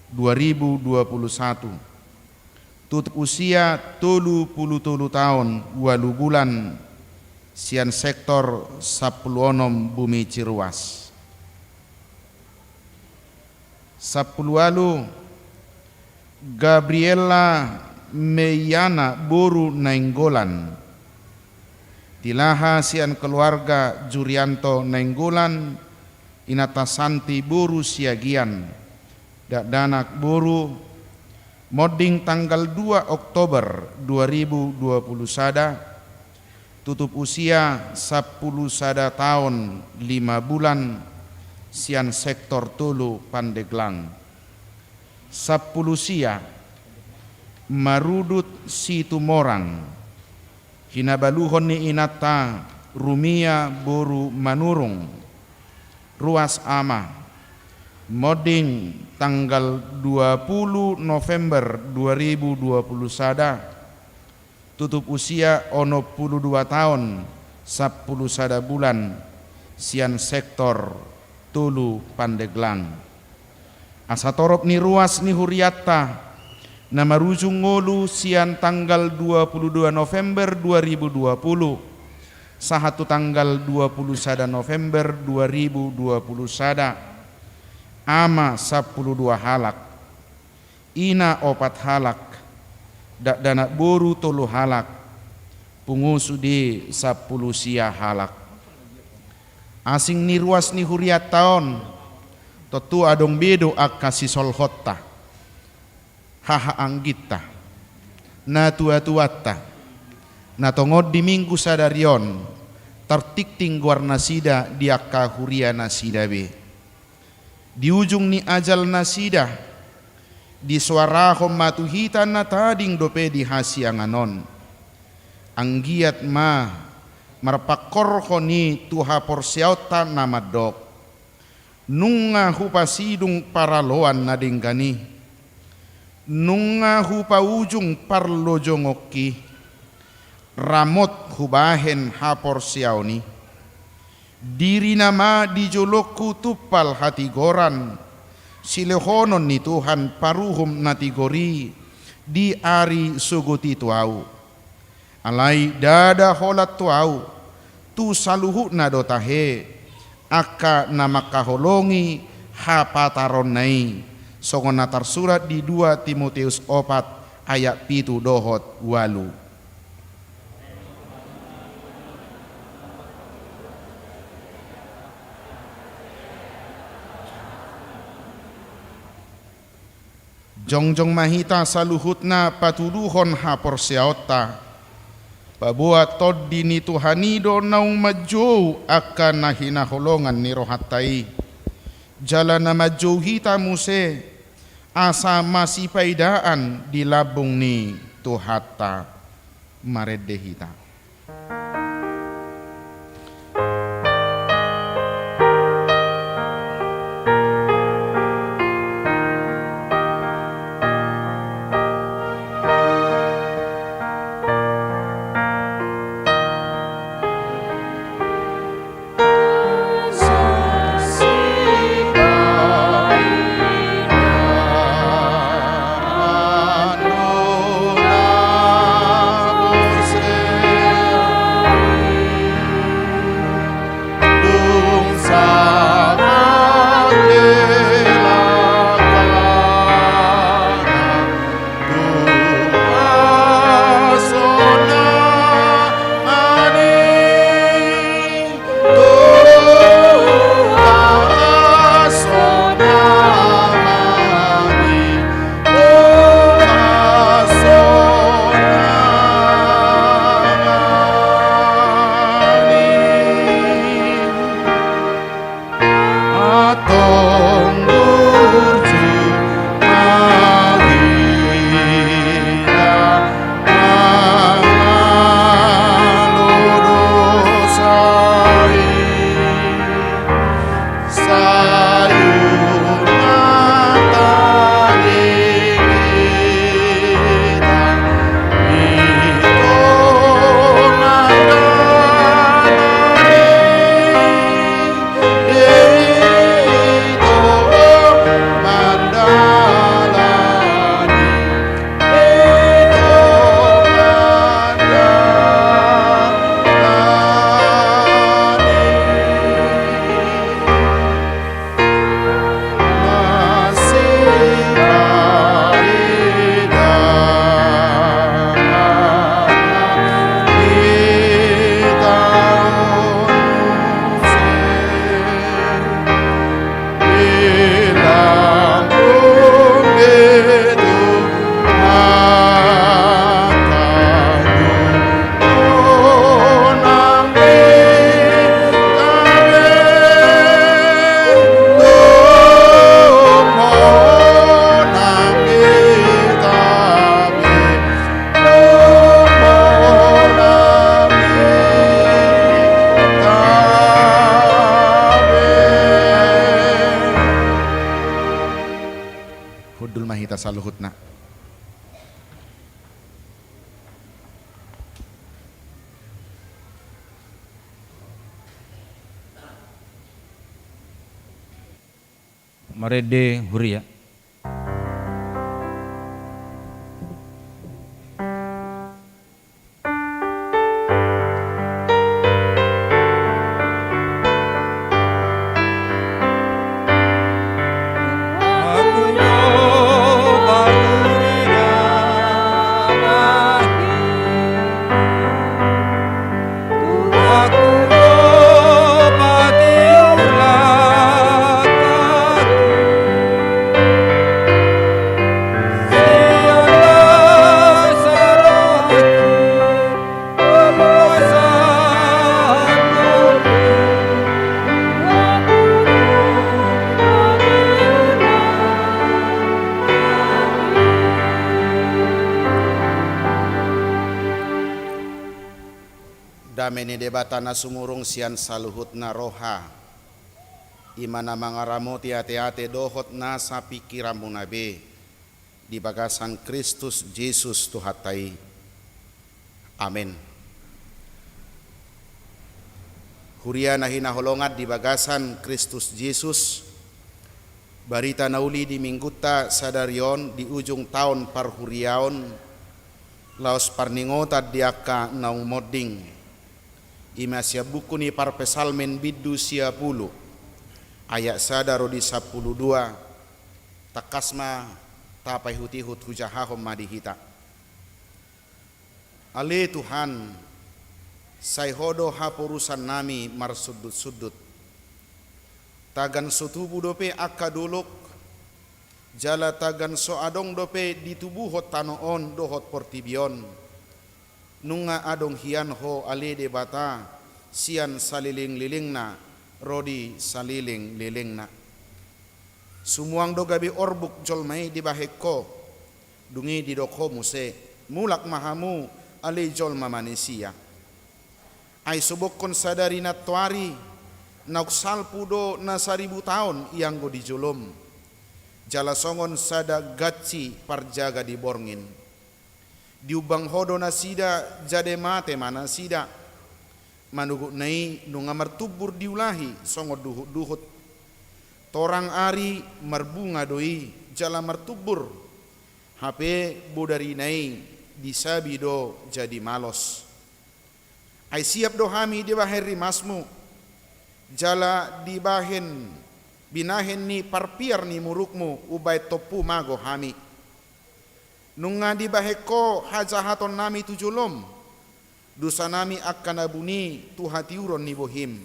dua ribu dua pulu satu, tutup usia tolu pulu tolu taon ualu bulan, sian sektor sampulu onom Bumi Ciruas. Sampulu ualu, Gabriela Meiana boru Nainggolan, Tilaha sian keluarga Jurianto Nainggolan, inanta Santi boru Siagian, dakdanak boru, monding tanggal dua Oktober dua ribu dua pulu sada, tutup usia sampulu sada taon lima bulan, sian sektor tolu Pandeglang. Sampulu sia, Marudut Situmorang, hinabaluhon ni inanta Rumia boru Manurung, Ruas Ama, monding tanggal dua puluh November dua ribu dua puluh sada, tutup usia onom puluh dua taon, sampulu sada bulan, sian sektor tolu Pandeglang. Asa torop ni ruas ni hurianta na marujung ngolu sian tanggal dua puluh dua November dua ribu dua puluh sahat tu tanggal dua puluh sada November dua ribu dua puluh sada, ama sampulu dua halak, ina opat halak, dakdanak boru tolu halak, pungu sude sampulu sia halak. Asing ni ruas ni hurianta on, tontu adong be do angka sisolhotta, hahaangginta, natuatuanta, na tongon di Minggu sadari on tartingting goarnasida di angka hurianasida be. Di ujung ni ajalnasida, disoarahon ma tu hita na tading dope di hasiangan on. Anggiat ma marpangkorhon i tu haporseaonta na mandok: Nunga hupasidung paraloan na denggan i, nunga hupaujung parlojongonki, ramot hubahen haporseaon i. Dirina ma di jolongku tumpal hatigoran, silehonon ni Tuhan paruhum na tigor i di ari sogot i tu ahu. Alai ndada holan tu ahu, tu saluhutna do tahe, angka na mangkaholongi hapataronna i, songon na tarsurat di dua Timoteus opat ayat pitu dohot ualu. Jongjong ma hita saluhutna patuduhon haporseaonta, paboa Tondi ni Tuhan i do naung manjou angka na hinaholongan ni rohanta i. Jala na manjou hita muse, asa masipaidaan di lambung ni Tuhanta. Marende hita. Hundul ma hita saluhutna. Marende huria. Dame ni Debata na sumurung sian saluhutna roha, i ma na mangaramoti ateate dohot nasa pingkiranmuna be di bagasan Kristus Jesus Tuhanta i. Amen. Huria na hinaholongan di bagasan Kristus Jesus, barita na uli di Minggunta sadari on di ujung taon parhuriaon, laos parningotan di angka naung monding, i ma sian buku ni Parpsalmen bindu sia pulu, ayat sada ro di sampulu dua. Tangkas ma tapaihutihut, hujahahon ma di hita. Ale Tuhan, sai Ho do haporusannami marsundutsundut. Tagan so tubu dope angka dolok, jala tagan so adong dope ditubuhon tano on dohot portibi on, nunga adong hian Ho ale Debata sian salelenglelengna ro di salelenglelengna. Sumuang do gabe orbuk jolma i dibahen Ho. Dung i didok Ho muse, mulak ma hamu ale jolma manisia. Ai sobokhon sadari nantoari, naung salpu do na saribu taon i anggo di jolom, jala songon sada gansi parjaga di borngin. Diumbang Ho do nasida, jade mate ma nasida. Manogotna i nunga martumbur diulahi songon duhutduhut. Torang ari marbunga do i jala martumbur, hape bodarina i disabi do jadi malos. Ai siap do hami dibahen rimasmu, jala dibahen binahen ni parpiar ni murukmu umbahen tompu mago hami. Nunga dibahen Ho hajahatonnami tu jolom, dosanami angka na buni tu hatiuron ni bohim.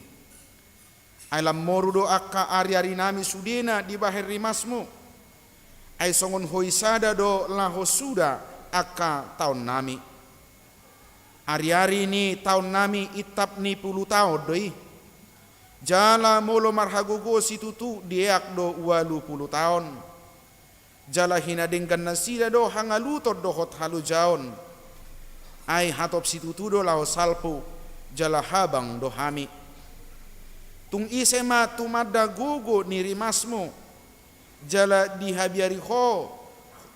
Ai lam moru do angka ariarinami sudena dibahen rimasmu. Ai songon hoi sada do laho suda angka taonnami. Ariari ni taonnami intap ni pulu taon do i. Jala molo marhagogoon situtu dieak do ualu pulu taon. Jala hinadenggan nasida do hangaluton dohot halojaon. Ai hatop situtu do laho salpu, jala habang do hami. Tung ise ma tumanda gogo ni rimasmu, jala dihabiari Ho,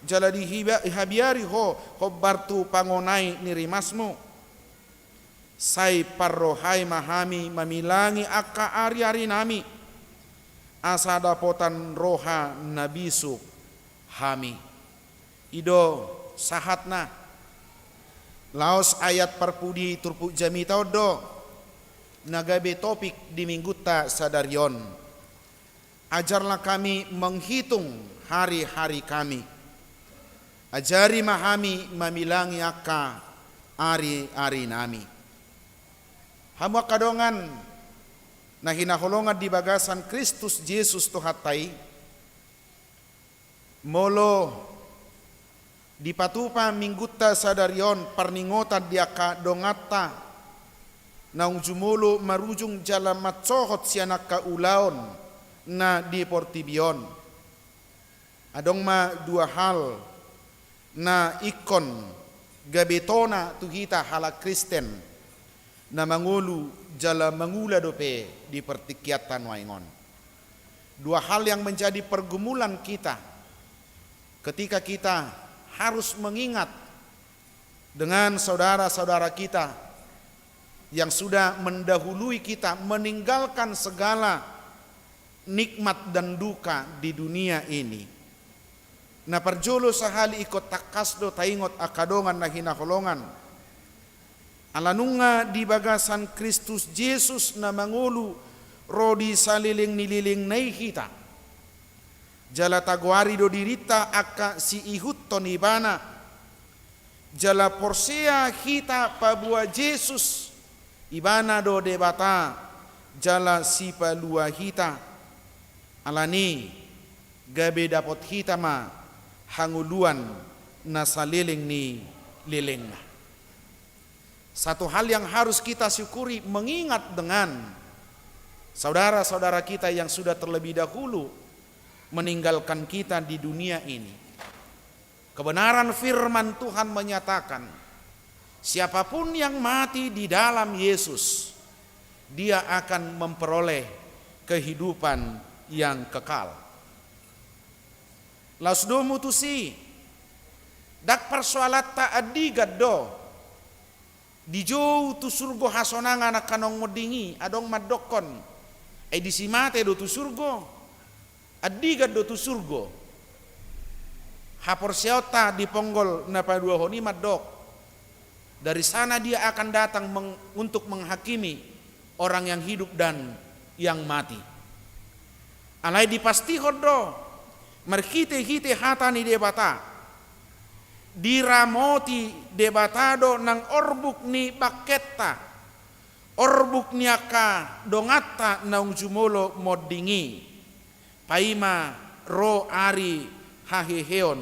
jala dihiba-, dihabiari Ho hombar tu pangonai ni rimasmu. Sai parrohai ma hami mamilangi angka ariarinami, asa dapotan roha na bisuk hami. I do sahatna. Laos ayat parpudi turpuk jamita on do na gabe topik di Minggunta sadari on. Ajarlah kami menghitung hari-hari kami. Ajari ma hami mamilangi angka ari-arinami. Hamu angka dongan na hinaholongan di bagasan Kristus Jesus Tuhanta i, molo dipatupa Minggunta sadari on parningotan di angka donganta naung jumolo marujung jala mansohot sian angka ulaon na di portibi on. Adong ma dua hal na ingkon gabe tona tu hita halak Kristen na mangolu jala mangula dope di partingkianta nuaeng on. Dua hal yang menjadi pergumulan kita. Ketika kita harus mengingat dengan saudara-saudara kita yang sudah mendahului kita meninggalkan segala nikmat dan duka di dunia ini. Na parjolo sahali ingkon tangkas do taingot angka dongan na hinaholongan. Ala nunga di bagasan Kristus Jesus na mangolu ro di saleleng ni lelengna i hita. Jala tagoari do dirinta angka siihuthon Ibana. Jala porsea hita paboa Jesus, Ibana do Debata, jala Sipalua hita. Alani, gabe dapot hita ma hangoluan na saleleng ni lelengna. Satu hal yang harus kita syukuri, mengingat dengan saudara-saudara kita yang sudah terlebih dahulu meninggalkan kita di dunia ini. Kebenaran firman Tuhan menyatakan, siapapun yang mati di dalam Yesus, dia akan memperoleh kehidupan yang kekal. Laos do mutusi, ndang parsoalanta andigan do dijou tu surgo hasonangan angka naung monding i, adong mandokkon, ai disi mate do tu surgo, andigan do tu surgo. Haporseaonta di ponggol na paduahon i mandok, dari sana dia akan datang meng-, untuk menghakimi orang yang hidup dan yang mati. Alai dipastihon do, marhite-hite hata ni Debata, diramoti Debata do nang orbuk ni bangkenta, orbuk ni angka donganta naung jumolo monding i, paima ro ari haheheon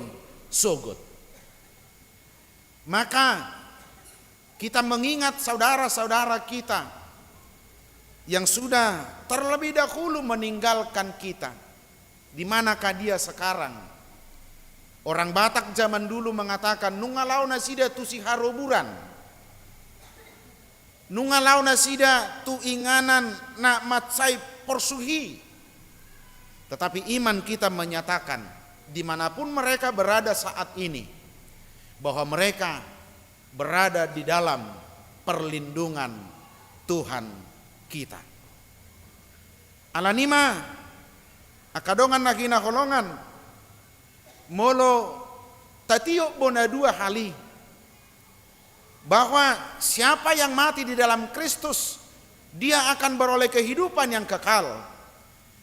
sogot. Maka, kita mengingat saudara-saudara kita yang sudah terlebih dahulu meninggalkan kita. Di manakah dia sekarang? Orang Batak zaman dulu mengatakan, nunga laho nasida tu siharoburan. Nunga laho nasida tu inganan na mansai porsuhi. Tetapi iman kita menyatakan, di manapun mereka berada saat ini, bahwa mereka berada di dalam perlindungan Tuhan kita. Alani ma, angka dongan na hinaholongan, molo tatiop bona dua hal i, bahwa siapa yang mati di dalam Kristus, dia akan beroleh kehidupan yang kekal.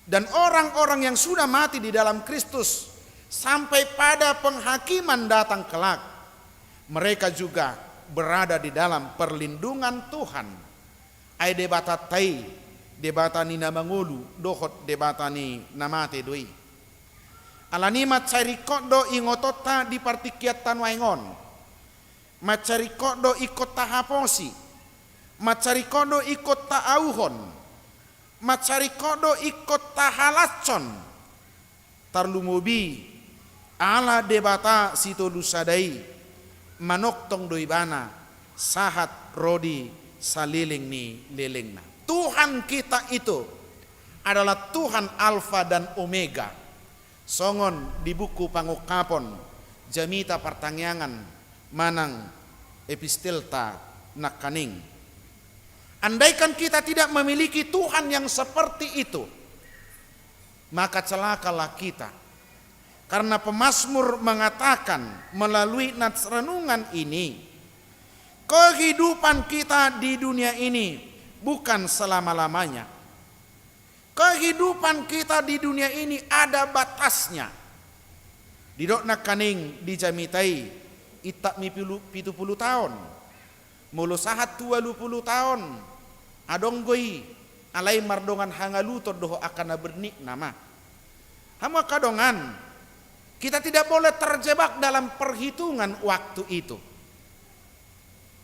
Dan orang-orang yang sudah mati di dalam Kristus, sampai pada penghakiman datang kelak, mereka juga berada di dalam perlindungan Tuhan. Ai Debatanta i, Debata ni na mangolu, dohot Debata ni na mate do i. Alani mansai ringkot do ingotonta di partingkianta nuaeng on. Mansai ringkot do ingkon tahaposi. Mansai ringkot do ingkon taauhon. Mansai ringkot do ingkon tahalashon. Tarlumobi, ala Debata Sitolusada i, manongtong do Ibana, sahat ro di saleleng ni lelengna. Tuhan kita itu adalah Tuhan Alfa dan Omega. Songon di buku Pangungkapon, jamita partangiangan manang epistelta nangkaning. Andaikan kita tidak memiliki Tuhan yang seperti itu, maka celakalah kita. Karena pemazmur mengatakan melalui nats renungan ini, kehidupan kita di dunia ini bukan selama-lamanya. Kehidupan kita di dunia ini ada batasnya. Didok nangkaning di jamita i, intap mi pilu-, pitu pulu taon. Molo sahat tu ualu pulu taon, adong do i, alai mardongan hangaluton dohot angka na bernik nama. Hamu angka dongan, kita tidak boleh terjebak dalam perhitungan waktu itu.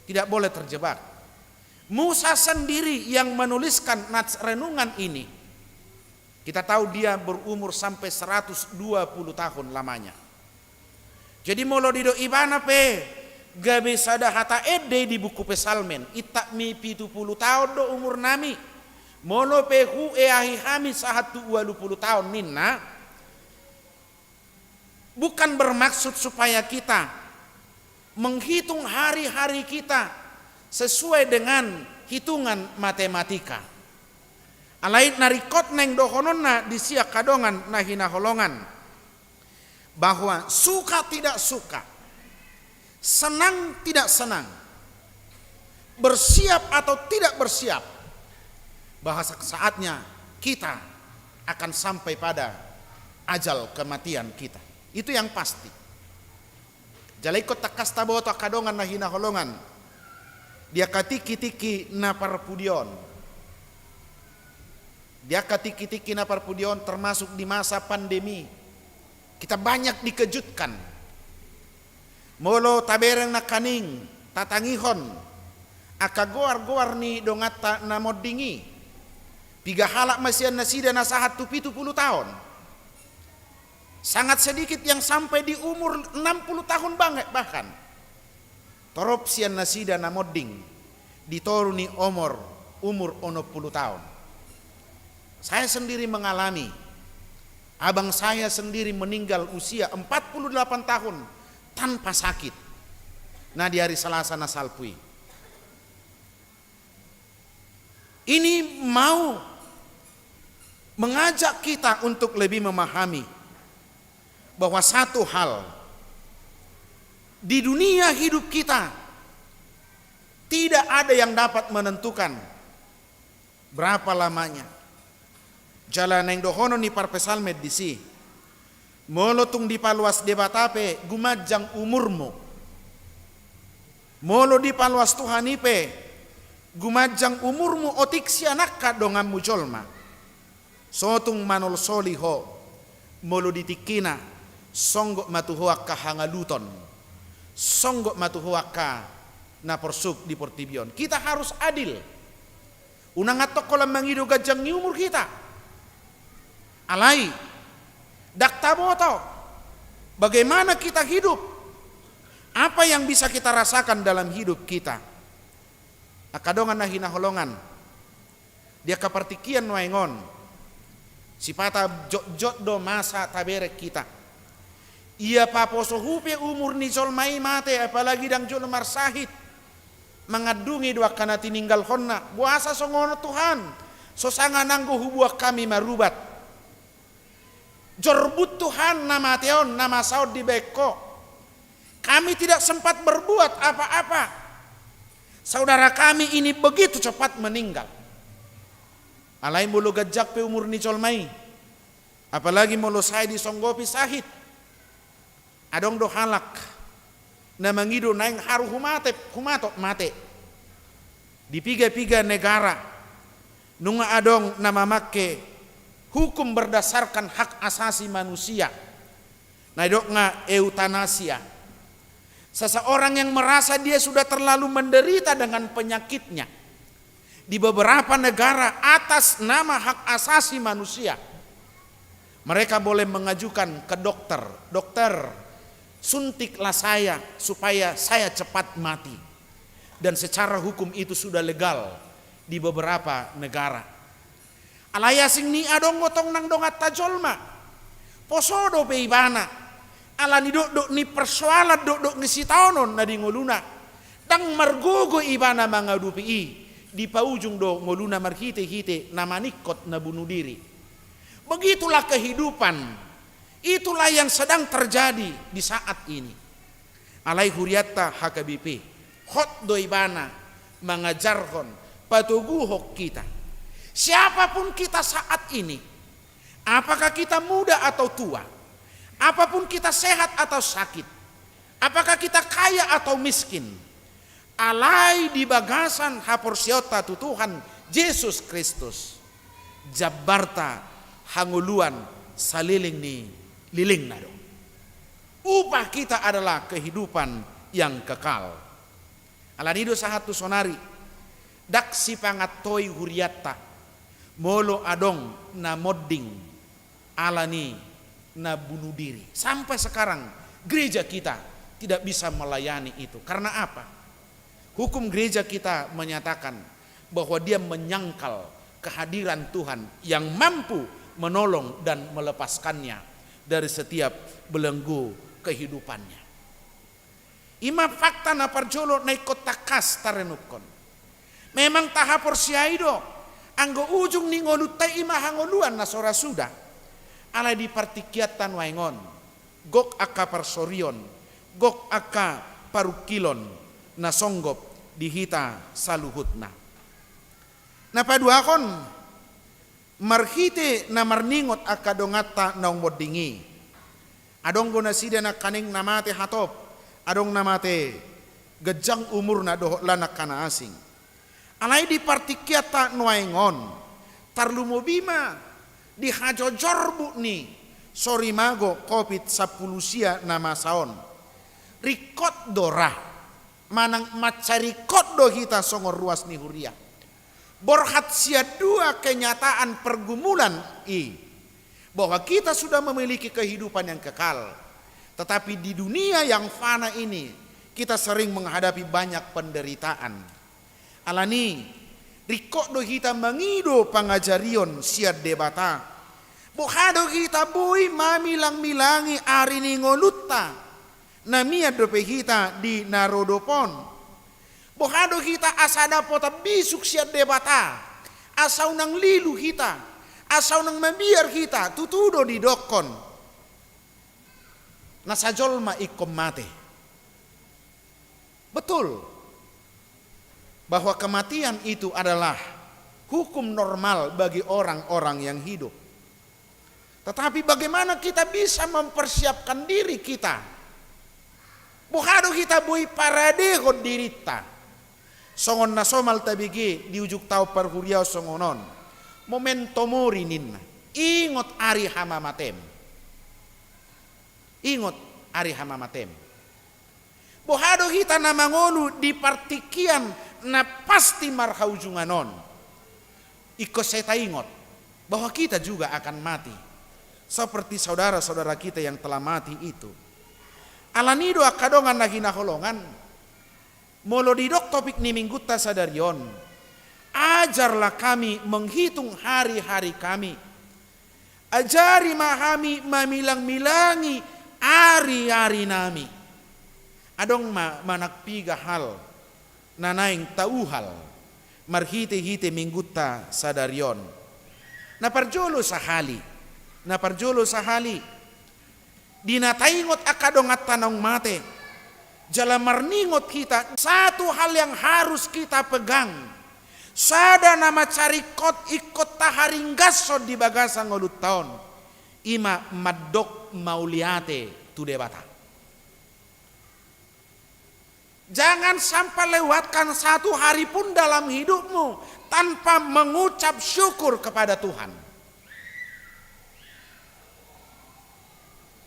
Tidak boleh terjebak. Musa sendiri yang menuliskan nats renungan ini. Kita tahu dia berumur sampai seratus dua puluh tahun lamanya. Jadi molo didok ibana pe gabe sada hata ende di buku Psalmen, intap mi pitu pulu taon do umurnami. Molo pe hueahi hami sahat tu ualu pulu taon ninna. Bukan bermaksud supaya kita menghitung hari-hari kita sesuai dengan hitungan matematika. Alai na ringkot naeng dohononna disi angka dongan na hinaholongan, bahwa suka tidak suka, senang tidak senang, bersiap atau tidak bersiap, bahwa saatnya kita akan sampai pada ajal kematian kita. Itu yang pasti. Jala ingkon tangkas taboto angka dongan na hinaholongan, di angka tingki-tingki na parpudi on. Di angka tingki-tingki na parpudi on, termasuk di masa pandemi, kita banyak dikejutkan. Molo tabereng nangkaning, tatangihon angka goar-goar ni donganta na monding i, piga halak ma sian nasida na sahat tu pitu pulu taon. Sangat sedikit yang sampai di umur enam puluh tahun bang-, bahkan. Torop sian nasida na monding di toru ni umur, umur onom pulu taon. Saya sendiri mengalami, abang saya sendiri meninggal usia empat puluh delapan tahun tanpa sakit. Nah, di hari Selasa na salpu i. Ini mau mengajak kita untuk lebih memahami bahwa satu hal, di dunia hidup kita, tidak ada yang dapat menentukan berapa lamanya. Jala naeng dohonon ni parpsalmen disi, molo tung dipaluas Debata pe gumanjang umurmu. Molo dipaluas Tuhan i pe gumanjang umurmu otik sian angka donganmu jolma, so tung manolsoli ho, molo di tingkina songgop ma tu ho angka hangaluton, songgop ma tu ho angka na porsuk di portibi on. Kita harus adil. Unang antong holan mangido ganjang ni umur hita. Alai ndang taboto bagaimana kita hidup, apa yang bisa kita rasakan dalam hidup kita. Angka dongan na hinaholongan, di angka partingkian nuaeng on, sipata jotjot do masa tabereng hita. Ia paposo hupe umur ni jolma i mate, apalagi ndang jolo marsahit. Mangandungi do angka na tininggalhonna. Boasa songon on Tuhan? So sanga nanggo hubuat hami marubat. Jorbut Tuhan na mate on, na masa on dibaen ho. Kami tidak sempat berbuat apa-apa. Saudara kami ini begitu cepat meninggal. Alai molo ganjang pe umur ni jolma i, apalagi molo sai disonggopi sahit. Adong do halak na mangido naeng haru humatep, humatop mate. Di piga-piga negara nunga adong na mamangke hukum berdasarkan hak asasi manusia, na didok nga eutanasia. Seseorang yang merasa dia sudah terlalu menderita dengan penyakitnya, di beberapa negara atas nama hak asasi manusia, mereka boleh mengajukan ke dokter, "Dokter, suntiklah saya supaya saya cepat mati." Dan secara hukum itu sudah legal di beberapa negara. Alai asing ni i adong do tong nang donganta jolma. Poso dope ibana ala ni dokdok ni persoalan, dokdok ni sitaonon na di ngoluna. Ndang margogo ibana mangadopi i, dipaujung do ngoluna marhite-hite na maningkot na bunuh diri. Begitulah kehidupan. Itulah yang sedang terjadi di saat ini. Alai hurianta H K B P, hot do ibana mangajarhon, patoguhon hita. Siapapun kita saat ini, apakah kita muda atau tua, apapun kita sehat atau sakit, apakah kita kaya atau miskin, alai di bagasan haporseaonta tu Tuhan Jesus Kristus, jambarta hangoluan saleleng ni lelengna do. Upah kita adalah kehidupan yang kekal. Ala ni i do sahat tu sonari, ndang sipangantoi hurianta molo adong na monding ala ni na bunuh diri. Sampai sekarang gereja kita tidak bisa melayani itu. Karena apa? Hukum gereja kita menyatakan bahwa dia menyangkal kehadiran Tuhan yang mampu menolong dan melepaskannya. dari setiap belenggu kehidupannya. I ma fakta na parjolo na ingkon tangkas tarenungkon. Memang tahaporseai do, anggo ujung ni ngolunta i ma hangoluan na so ra suda. Alai di partingkianta nuaeng on, gok angka parsorion, gok angka parungkilon na songgop di hita saluhutna. Na paduahon, marhite na marningot angka donganta naung monding i. Adong do nasida nangkaning na mate hatop, adong na mate ganjang umurna dohot lan angka na asing. Alai di partingkianta nuaeng on, tarlumobi ma di hajojorbut ni sorimago Covid sampulu sia na masa on. Ringkot do ra, manang mansai ringkot do hita songon ruas ni huria. Borhat sian dua kenyataan pergumulan i, bahwa kita sudah memiliki kehidupan yang kekal, tetapi di dunia yang fana ini kita sering menghadapi banyak penderitaan. Alani, ringkot do hita mangido pangajarion sian Debata. Boha do hita boi mamilangmilangi ari ni ngolunta, na mian dope hita di na ro dope on. Boha do hita asa dapotan bisuk sian Debata, asa unang lilu hita, asa unang mabiar hita, tutu do didokkon, na sajolma ingkon mate. Betul bahwa kematian itu adalah hukum normal bagi orang-orang yang hidup. Tetapi bagaimana kita bisa mempersiapkan diri kita? Boha do hita boi paradehon dirinta? Songon na somal tabege di ujung taon parhuriaon songon on. Memento mori ninna. Ingot ari hamamatem. Ingot ari hamamatem. Boha do hita na mangolu di partingkian na pasti marhaujungan on? Ingkon sai taingot bahwa kita juga akan mati seperti saudara-saudara kita yang telah mati itu. Alani do angka dongan na hinaholongan, molo didok topik ni minggunta sadari on, ajarlah kami menghitung hari-hari kami. Ajari ma hami mamilangmilangi ari-ari nami. Adong ma manang piga hal na naeng tauhal marhitehite minggunta sadari on. Na parjolo sahali, na parjolo sahali, di na taingot angka donganta naung mate, jala marningot hita, satu hal yang harus kita pegang. Sada na mansai ringkot ingkon taharinggashon di bagasan ngolunta on, i ma mandok mauliate tu Debata. Jangan sampai lewatkan satu hari pun dalam hidupmu tanpa mengucap syukur kepada Tuhan.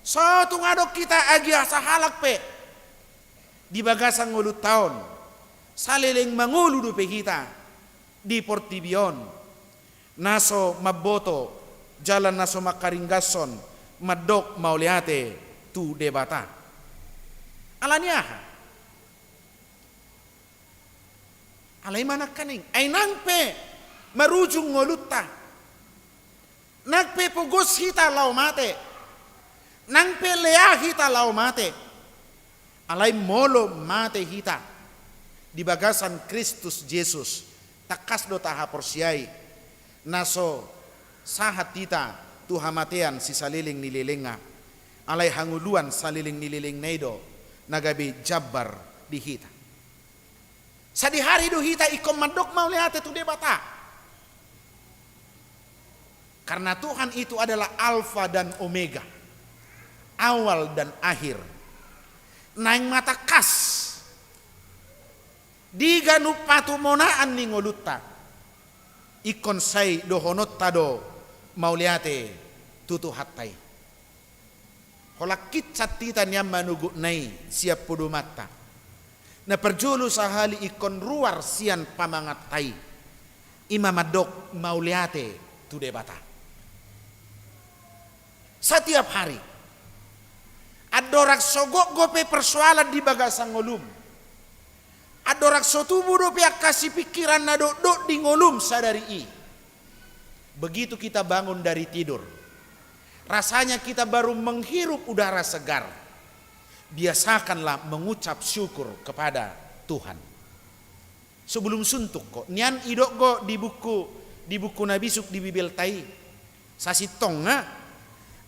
So tung adong hita agia sahalak pe di bagasan ngolunta on, saleleng mangolu dope hita di portibi on, na so mamboto jala na so mangkaringgashon mandok mauliate tu Debata. Alani aha? Alai ma nangkaning, ai nang pe marujung ngolunta, nang pe pogos hita laho mate, nang pe lea hita laho mate, alai molo mate hita di bagasan Kristus Jesus, tangkas do tahaporseai na so sahat hita tu hamatean sisaleleng ni lelengna, alai hangoluan saleleng ni lelengna i do na gabe jambar di hita. Sadihari do hita ingkon mandok mauliate tu Debata. Karena Tuhan itu adalah Alfa dan Omega, awal dan akhir. Naeng ma tangkas di ganup patumonaan ni ngolunta, ingkon sai dohononta do mauliate tu Tuhanta i. Holan hinsa hita nian manogotna i sian podomanta. Na parjolo sahali ingkon ruar sian pamanganta i, i ma mandok mauliate tu Debata. Satiap hari. Andorang so gok dope persoalan di bagasan ngolum, andorang so tubu dope angka sipingkiran na dokdok di ngolum sadari i, begitu kita bangun dari tidur, Rasanya kita baru menghirup udara segar. Biasakanlah mengucap syukur kepada Tuhan. Sebelum suntuk, ho nian, didok ho di buku, di buku na bisuk di Bibelta i, sasintongna,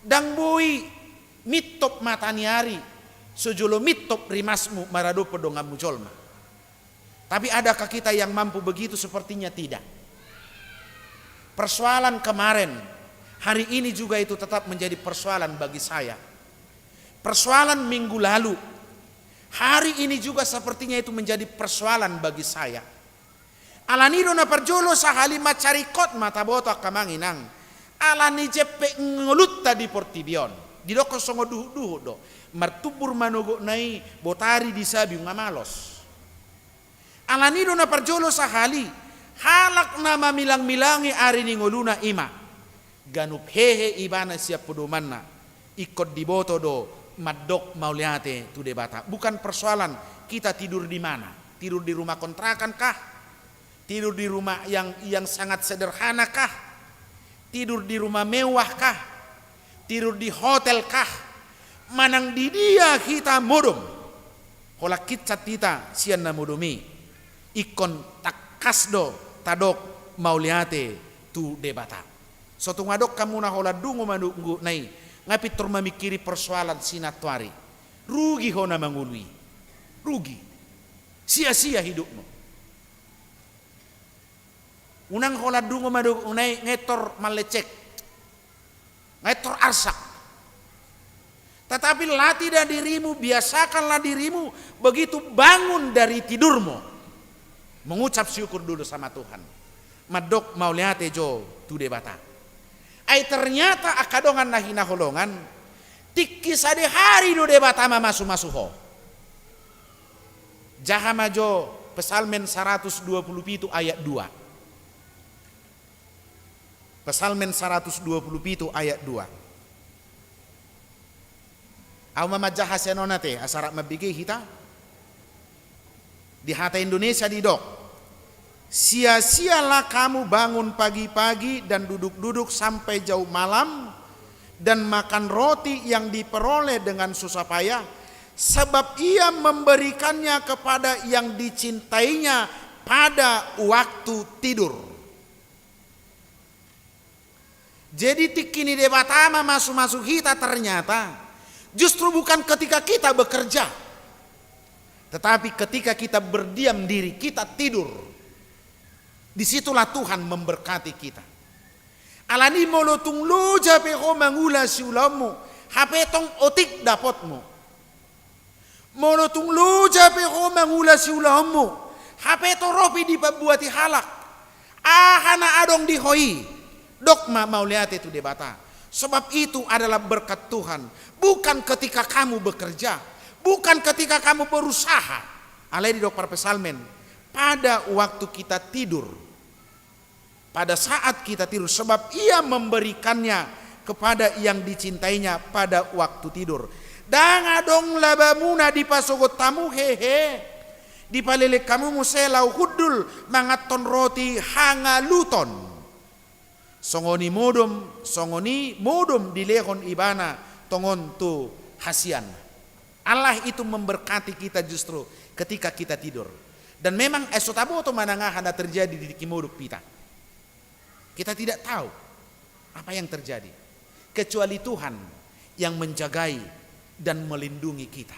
ndang boi mintop mata ni ari, so jolo mintop rimasmu maradophon donganmu jolma. Tapi adakah kita yang mampu begitu? Sepertinya tidak. Persoalan kemarin, hari ini juga itu tetap menjadi persoalan bagi saya. Persoalan minggu lalu, hari ini juga sepertinya itu menjadi persoalan bagi saya. Alani do na parjolo sahali mansai ringkot ma taboto, angka amang inang, alani jempek ngolunta di portibi on. Didokkon songon duhutduhut do, martumbur manogotna i, botari di sabi nunga malos. Alani do na parjolo sahali, halak na mamilangmilangi ari ni ngoluna i ma, ganup hehe ibana sian podomanna, ingkon diboto do mandok mauliate tu Debata. Bukan persoalan kita tidur di mana, tidur di rumah kontrakan kah, tidur di rumah yang, yang sangat sederhana kah, tidur di rumah mewah kah, tidur di hotel kah, manang di dia hita modom. Holan hinsat hita sian na modom i, ingkon tangkas do tadok mauliate tu Debata. So tung adong hamuna holan dungo manogotna i, nga pintor mamingkiri persoalan sinantoari, rugi ho na mangolu i. Rugi. Sia-sia hidupmu. Unang holan dungo manogotna i, nga pintor mallecek, nga pintor arsak. Tetapi latihlah dirimu, biasakanlah dirimu begitu bangun dari tidurmu, mengucap syukur dulu sama Tuhan, mandok mauliate jo tu Debata. Ai ternyata, angka dongan na hinaholongan, tingki sadihari do Debata mamasumasu ho. Jaha ma jo Psalmen saratus dua pulu pitu ayat dua. Psalmen saratus dua pulu pitu ayat dua. Ahu ma manjaha sian on ate, asa rap mambege hita. Di hata Indonesia didok, "Sia-sialah kamu bangun pagi-pagi dan duduk-duduk sampai jauh malam, dan makan roti yang diperoleh dengan susah payah, sebab ia memberikannya kepada yang dicintainya pada waktu tidur." Jadi tingki ni Debata mamasumasu hita ternyata justru bukan ketika kita bekerja, tetapi ketika kita berdiam diri, kita tidur. Disitulah Tuhan memberkati kita. Alani molo tung loja pe ho mangula siulaonmu, hape tong otik dapotmu. Molo tung loja pe ho mangula siulaonmu, hape tong ro pe dipambuati halak. Aha na adong di ho i, dok ma mauliate tu Debata. Sebab itu adalah berkat Tuhan. Bukan ketika kamu bekerja, bukan ketika kamu berusaha. Alai didok parpsalmen, pada waktu kita tidur. Pada saat kita tidur, sebab Ia memberikannya kepada yang dicintainya pada waktu tidur. Ndang adong labamuna dipasogot hamu hehe, dipaleleng hamu muse laho hundul manganhon roti hangaluton. Songon i modom, songon i modom dilehon ibana tongon tu hasianna. Allah itu memberkati kita justru ketika kita tidur. Dan memang, eh, so taboto manang aha na terjadi di tingki modom hita. Kita tidak tahu apa yang terjadi, kecuali Tuhan yang menjagai dan melindungi kita.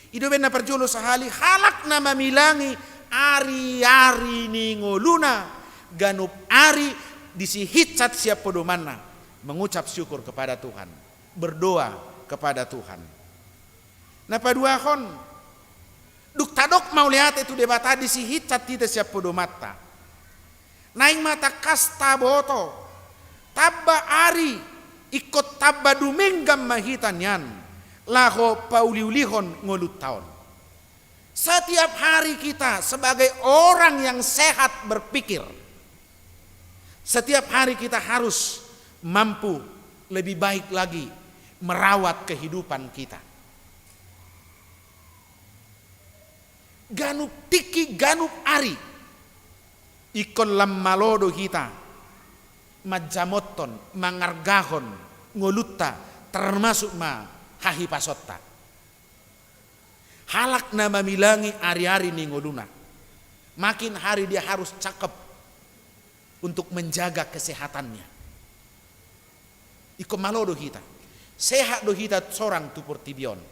I do umbahen na parjolo sahali halak na mamilangi ari-ari ni ngoluna, ganup ari disi hinsat sian podomanna, mengucap syukur kepada Tuhan, berdoa kepada Tuhan. Na paduahon, dung tadok mauliate tu Debata disi hinsat hita sian podomanta, naeng ma tangkas taboto, tamba ari ingkon tamba dumenggan ma hita nian laho pauliulihon ngolunta on. Setiap hari kita sebagai orang yang sehat berpikir, setiap hari kita harus mampu lebih baik lagi merawat kehidupan kita. Ganup tingki, ganup ari, ingkon lam malo do hita manjamothon, mangargahon ngolunta, termasuk ma hahipasonta. Halak na mamilangi ari-ari ni ngoluna, makin hari dia harus cakep untuk menjaga kesehatannya. Ingkon malo do hita. Sehat do hita sorang tu portibi on.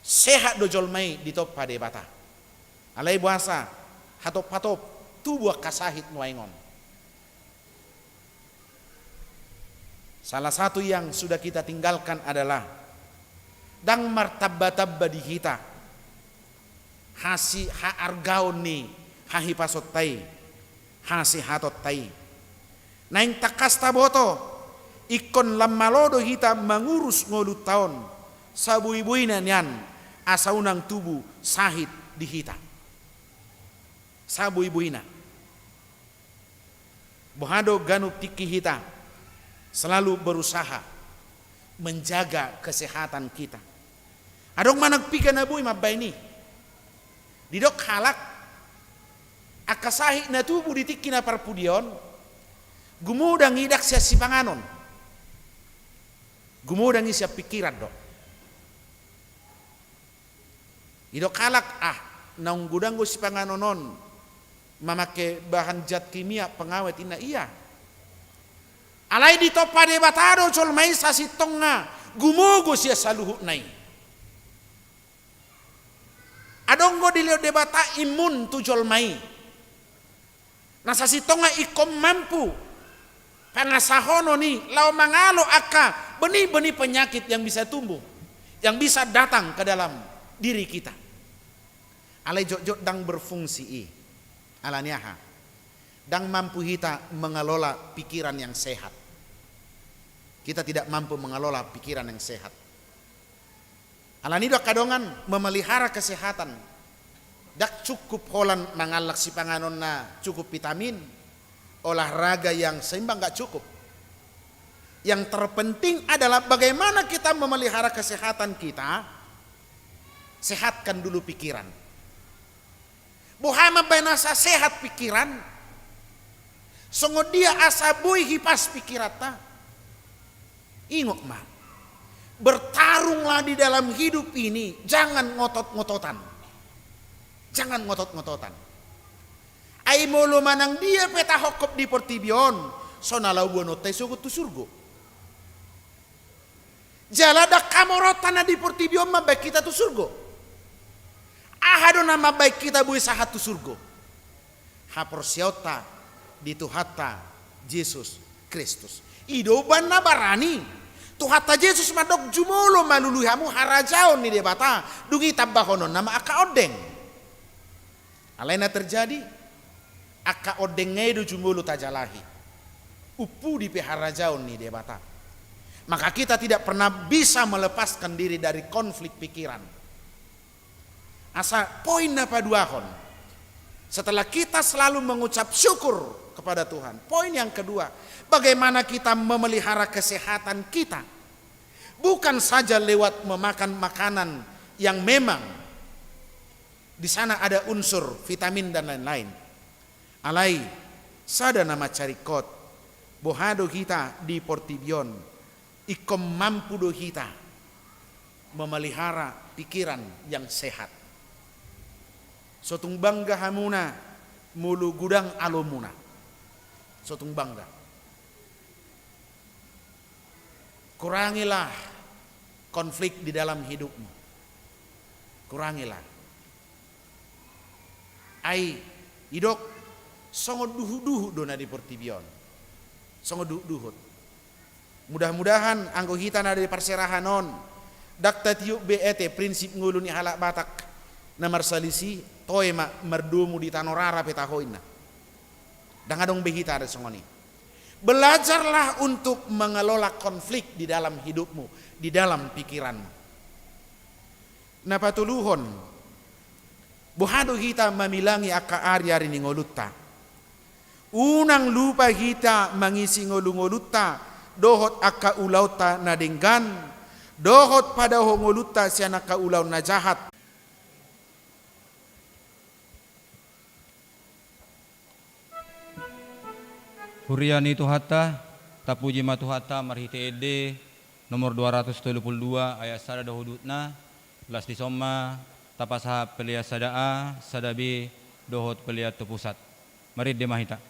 Sehat do jolma i ditompa Debata. Alai boasa hatop-hatop tubu angka sahit nuaeng on. Salah satu yang sudah kita tinggalkan adalah ndang martamba-tamba di hita hasi-, haargaon ni hahipasonta i, hasehatonta i. Naeng tangkas taboto, ingkon lam malo do hita mangurus ngolunta on, saboi-boina nian, asa unang tubu sahit di hita. Saboi-boina. Boha do ganup tingki hita selalu berusaha menjaga kesehatan kita. Adong manang piga na boi mambaen i. Didok halak, angka sahit na tubu di tingki na parpudi on, gumodang i ndang sian sipanganon. Gumodang i sian pikiran do. Didok halak, ah, naung godang do sipanganon on, mamangke bahan zat kimia, pengawet, inna ia. Alai ditompa Debata do jolma i sasintongna gumogo sian saluhutna i. Adong do dilehon Debata imun tu jolma i. Na sasintongna ingkon mampu pangasahonon i laho mangalo angka benih-benih penyakit yang bisa tumbuh, yang bisa datang ke dalam diri kita. Alai jotjot ndang berfungsi i. Alani aha? Ndang mampu hita mengelola pikiran yang sehat. Kita tidak mampu mengelola pikiran yang sehat. Alani do angka dongan, memelihara kesehatan. Ndang cukup holan mangallang sipanganon na cukup vitamin, olahraga yang seimbang, nggak cukup. Yang terpenting adalah bagaimana kita memelihara kesehatan kita, sehatkan dulu pikiran. Boha mambaen asa sehat pikiran? Songon dia asa boi hipas pikiranta? Ingot ma, bertarunglah di dalam hidup ini, jangan ngotot-ngototan. Jangan ngotot-ngototan. Ai molo manang dia pe tahophop di portibi on, so na laho boanonta i sogot tu surgo. Jala ndang hamoraonta na di portibi on mambaen hita tu surgo. Aha do na mambaen hita boi sahat tu surgo? Haporseaonta di Tuhanta Jesus Kristus. I do umbahen na barani. Tuhanta Jesus mandok, jumolo malului hamu harajaon ni Debata, dung i tambahononna ma angka ondeng. Alai na terjadi, angka ondeng i do jumolo tajalahi. Umpudi pe harajaon ni Debata. Maka kita tidak pernah bisa melepaskan diri dari konflik pikiran. Asa poin na paduahon, setelah kita selalu mengucap syukur kepada Tuhan, poin yang kedua, bagaimana kita memelihara kesehatan kita. Bukan saja lewat memakan makanan yang memang di sana ada unsur vitamin dan lain-lain. Alai, sada na mansai ringkot, boha do hita di portibi on, ingkon mampu do hita memelihara pikiran yang sehat. So tung bangga hamuna molo godang alomuna. So tung bangga. Kurangilah konflik di dalam hidupmu. Kurangilah. Ai, didok, songon duhut-duhut do na di portibi on. Songon duhut-duhut. Mudah-mudahan anggo hita na di parserahan on, ndang tatiop be ate prinsip ngolu ni halak Batak na marsalisi, toe ma mardomu di tano rara pe taho inna. Ndang adong be hita ada songon i. Belajarlah untuk mengelola konflik di dalam hidupmu, di dalam pikiranmu. Na patoluhon, boha do hita mamilangi angka ari-ari ni ngolunta? Unang lupa hita mangisi ngolu-ngolunta dohot angka ulaonta na denggan, dohot padaohon ngolunta sian angka ulaon na jahat. Huria ni Tuhanta, tapuji ma Tuhanta marhite ende, nomor dua ratus tolu pulu dua, ayat sada dohot dua pulu enam. Las dison ma tapasahat pelean sada A, sada B, dohot pelean to pusat. Marende ma hita.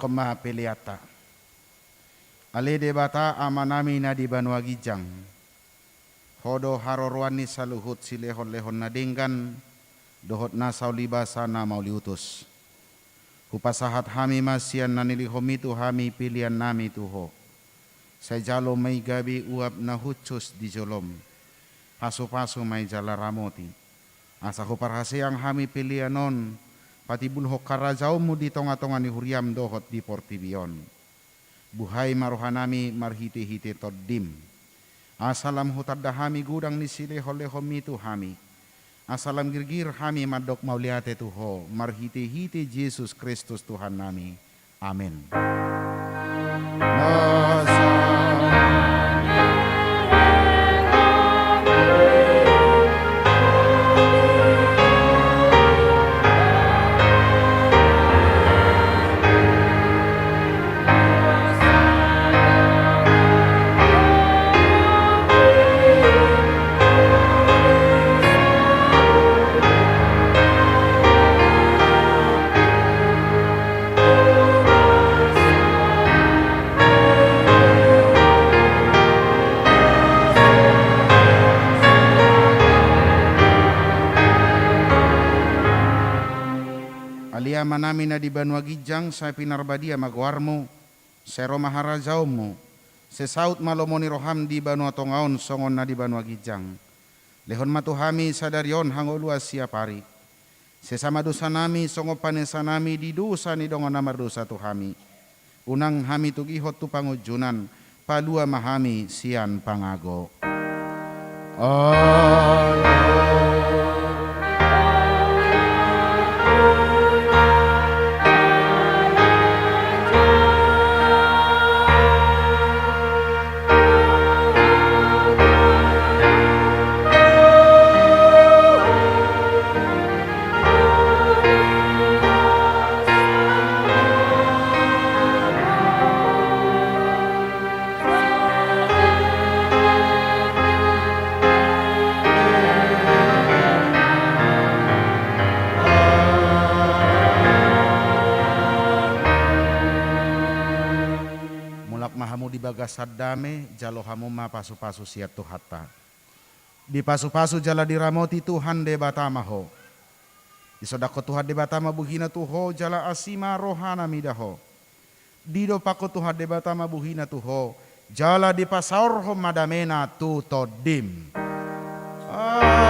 Homa peleanta. Ale Debata Amanami na di banua ginjang, Ho do haroroan ni saluhut silehonlehon na denggan dohot na saulibasa na mauliutus. Hupasahat hami ma sian na nilehonMi tu hami peleannami tu Ho. Sai jalo ma i gabe uap na hushus di joloM. Pasupasu ma i jala ramoti, asa huparhaseang hami pelean on patimbulhon harajaonMu di tongatonga ni huriaM dohot di portibi on. Buhai ma rohanami marhitehite TondiM, asa lam hutanda hami godang ni silehonlehonMi tu hami, asa lam girgir hami mandok mauliate tu Ho marhitehite Jesus Kristus Tuhannami. Amen. Ale Amanami na di banua ginjang, sai pinarbadia ma goarMu. Sai ro ma harajaonMu. Sai saut ma lomo ni rohaM di banua tonga on songon na di banua ginjang. Lehon ma tu hami sadari on hangoluan siapari. Sesa ma dosanami songon panesanami di dosa ni dongan na mardosa tu hami. Unang hami togihon tu pangunjunan, palua ma hami sian pangago. Amen. Mulak ma hamu di bagasan dame, jalo hamu ma pasupasu sian Tuhanta. Dipasupasu jala diramoti Tuhan Debata ma ho. Disondangkon Tuhan Debata ma buhina tu ho jala asi ma rohana mida ho. Didompakkon Tuhan Debata ma buhina tu ho jala dipasaorhon ma damena tu tondim. Amen.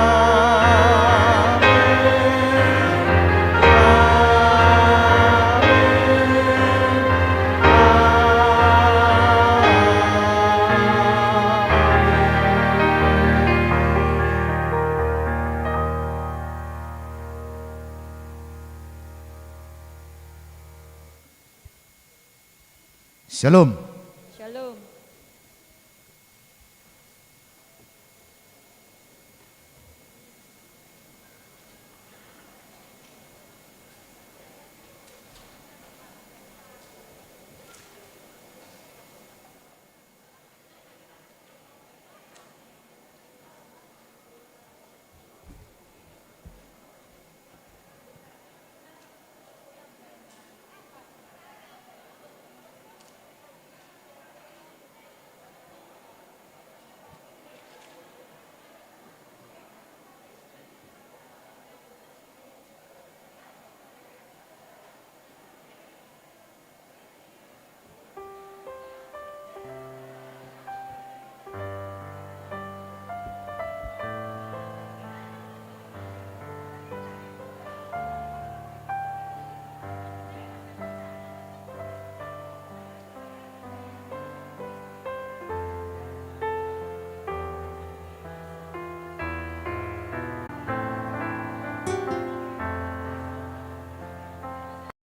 Shalom.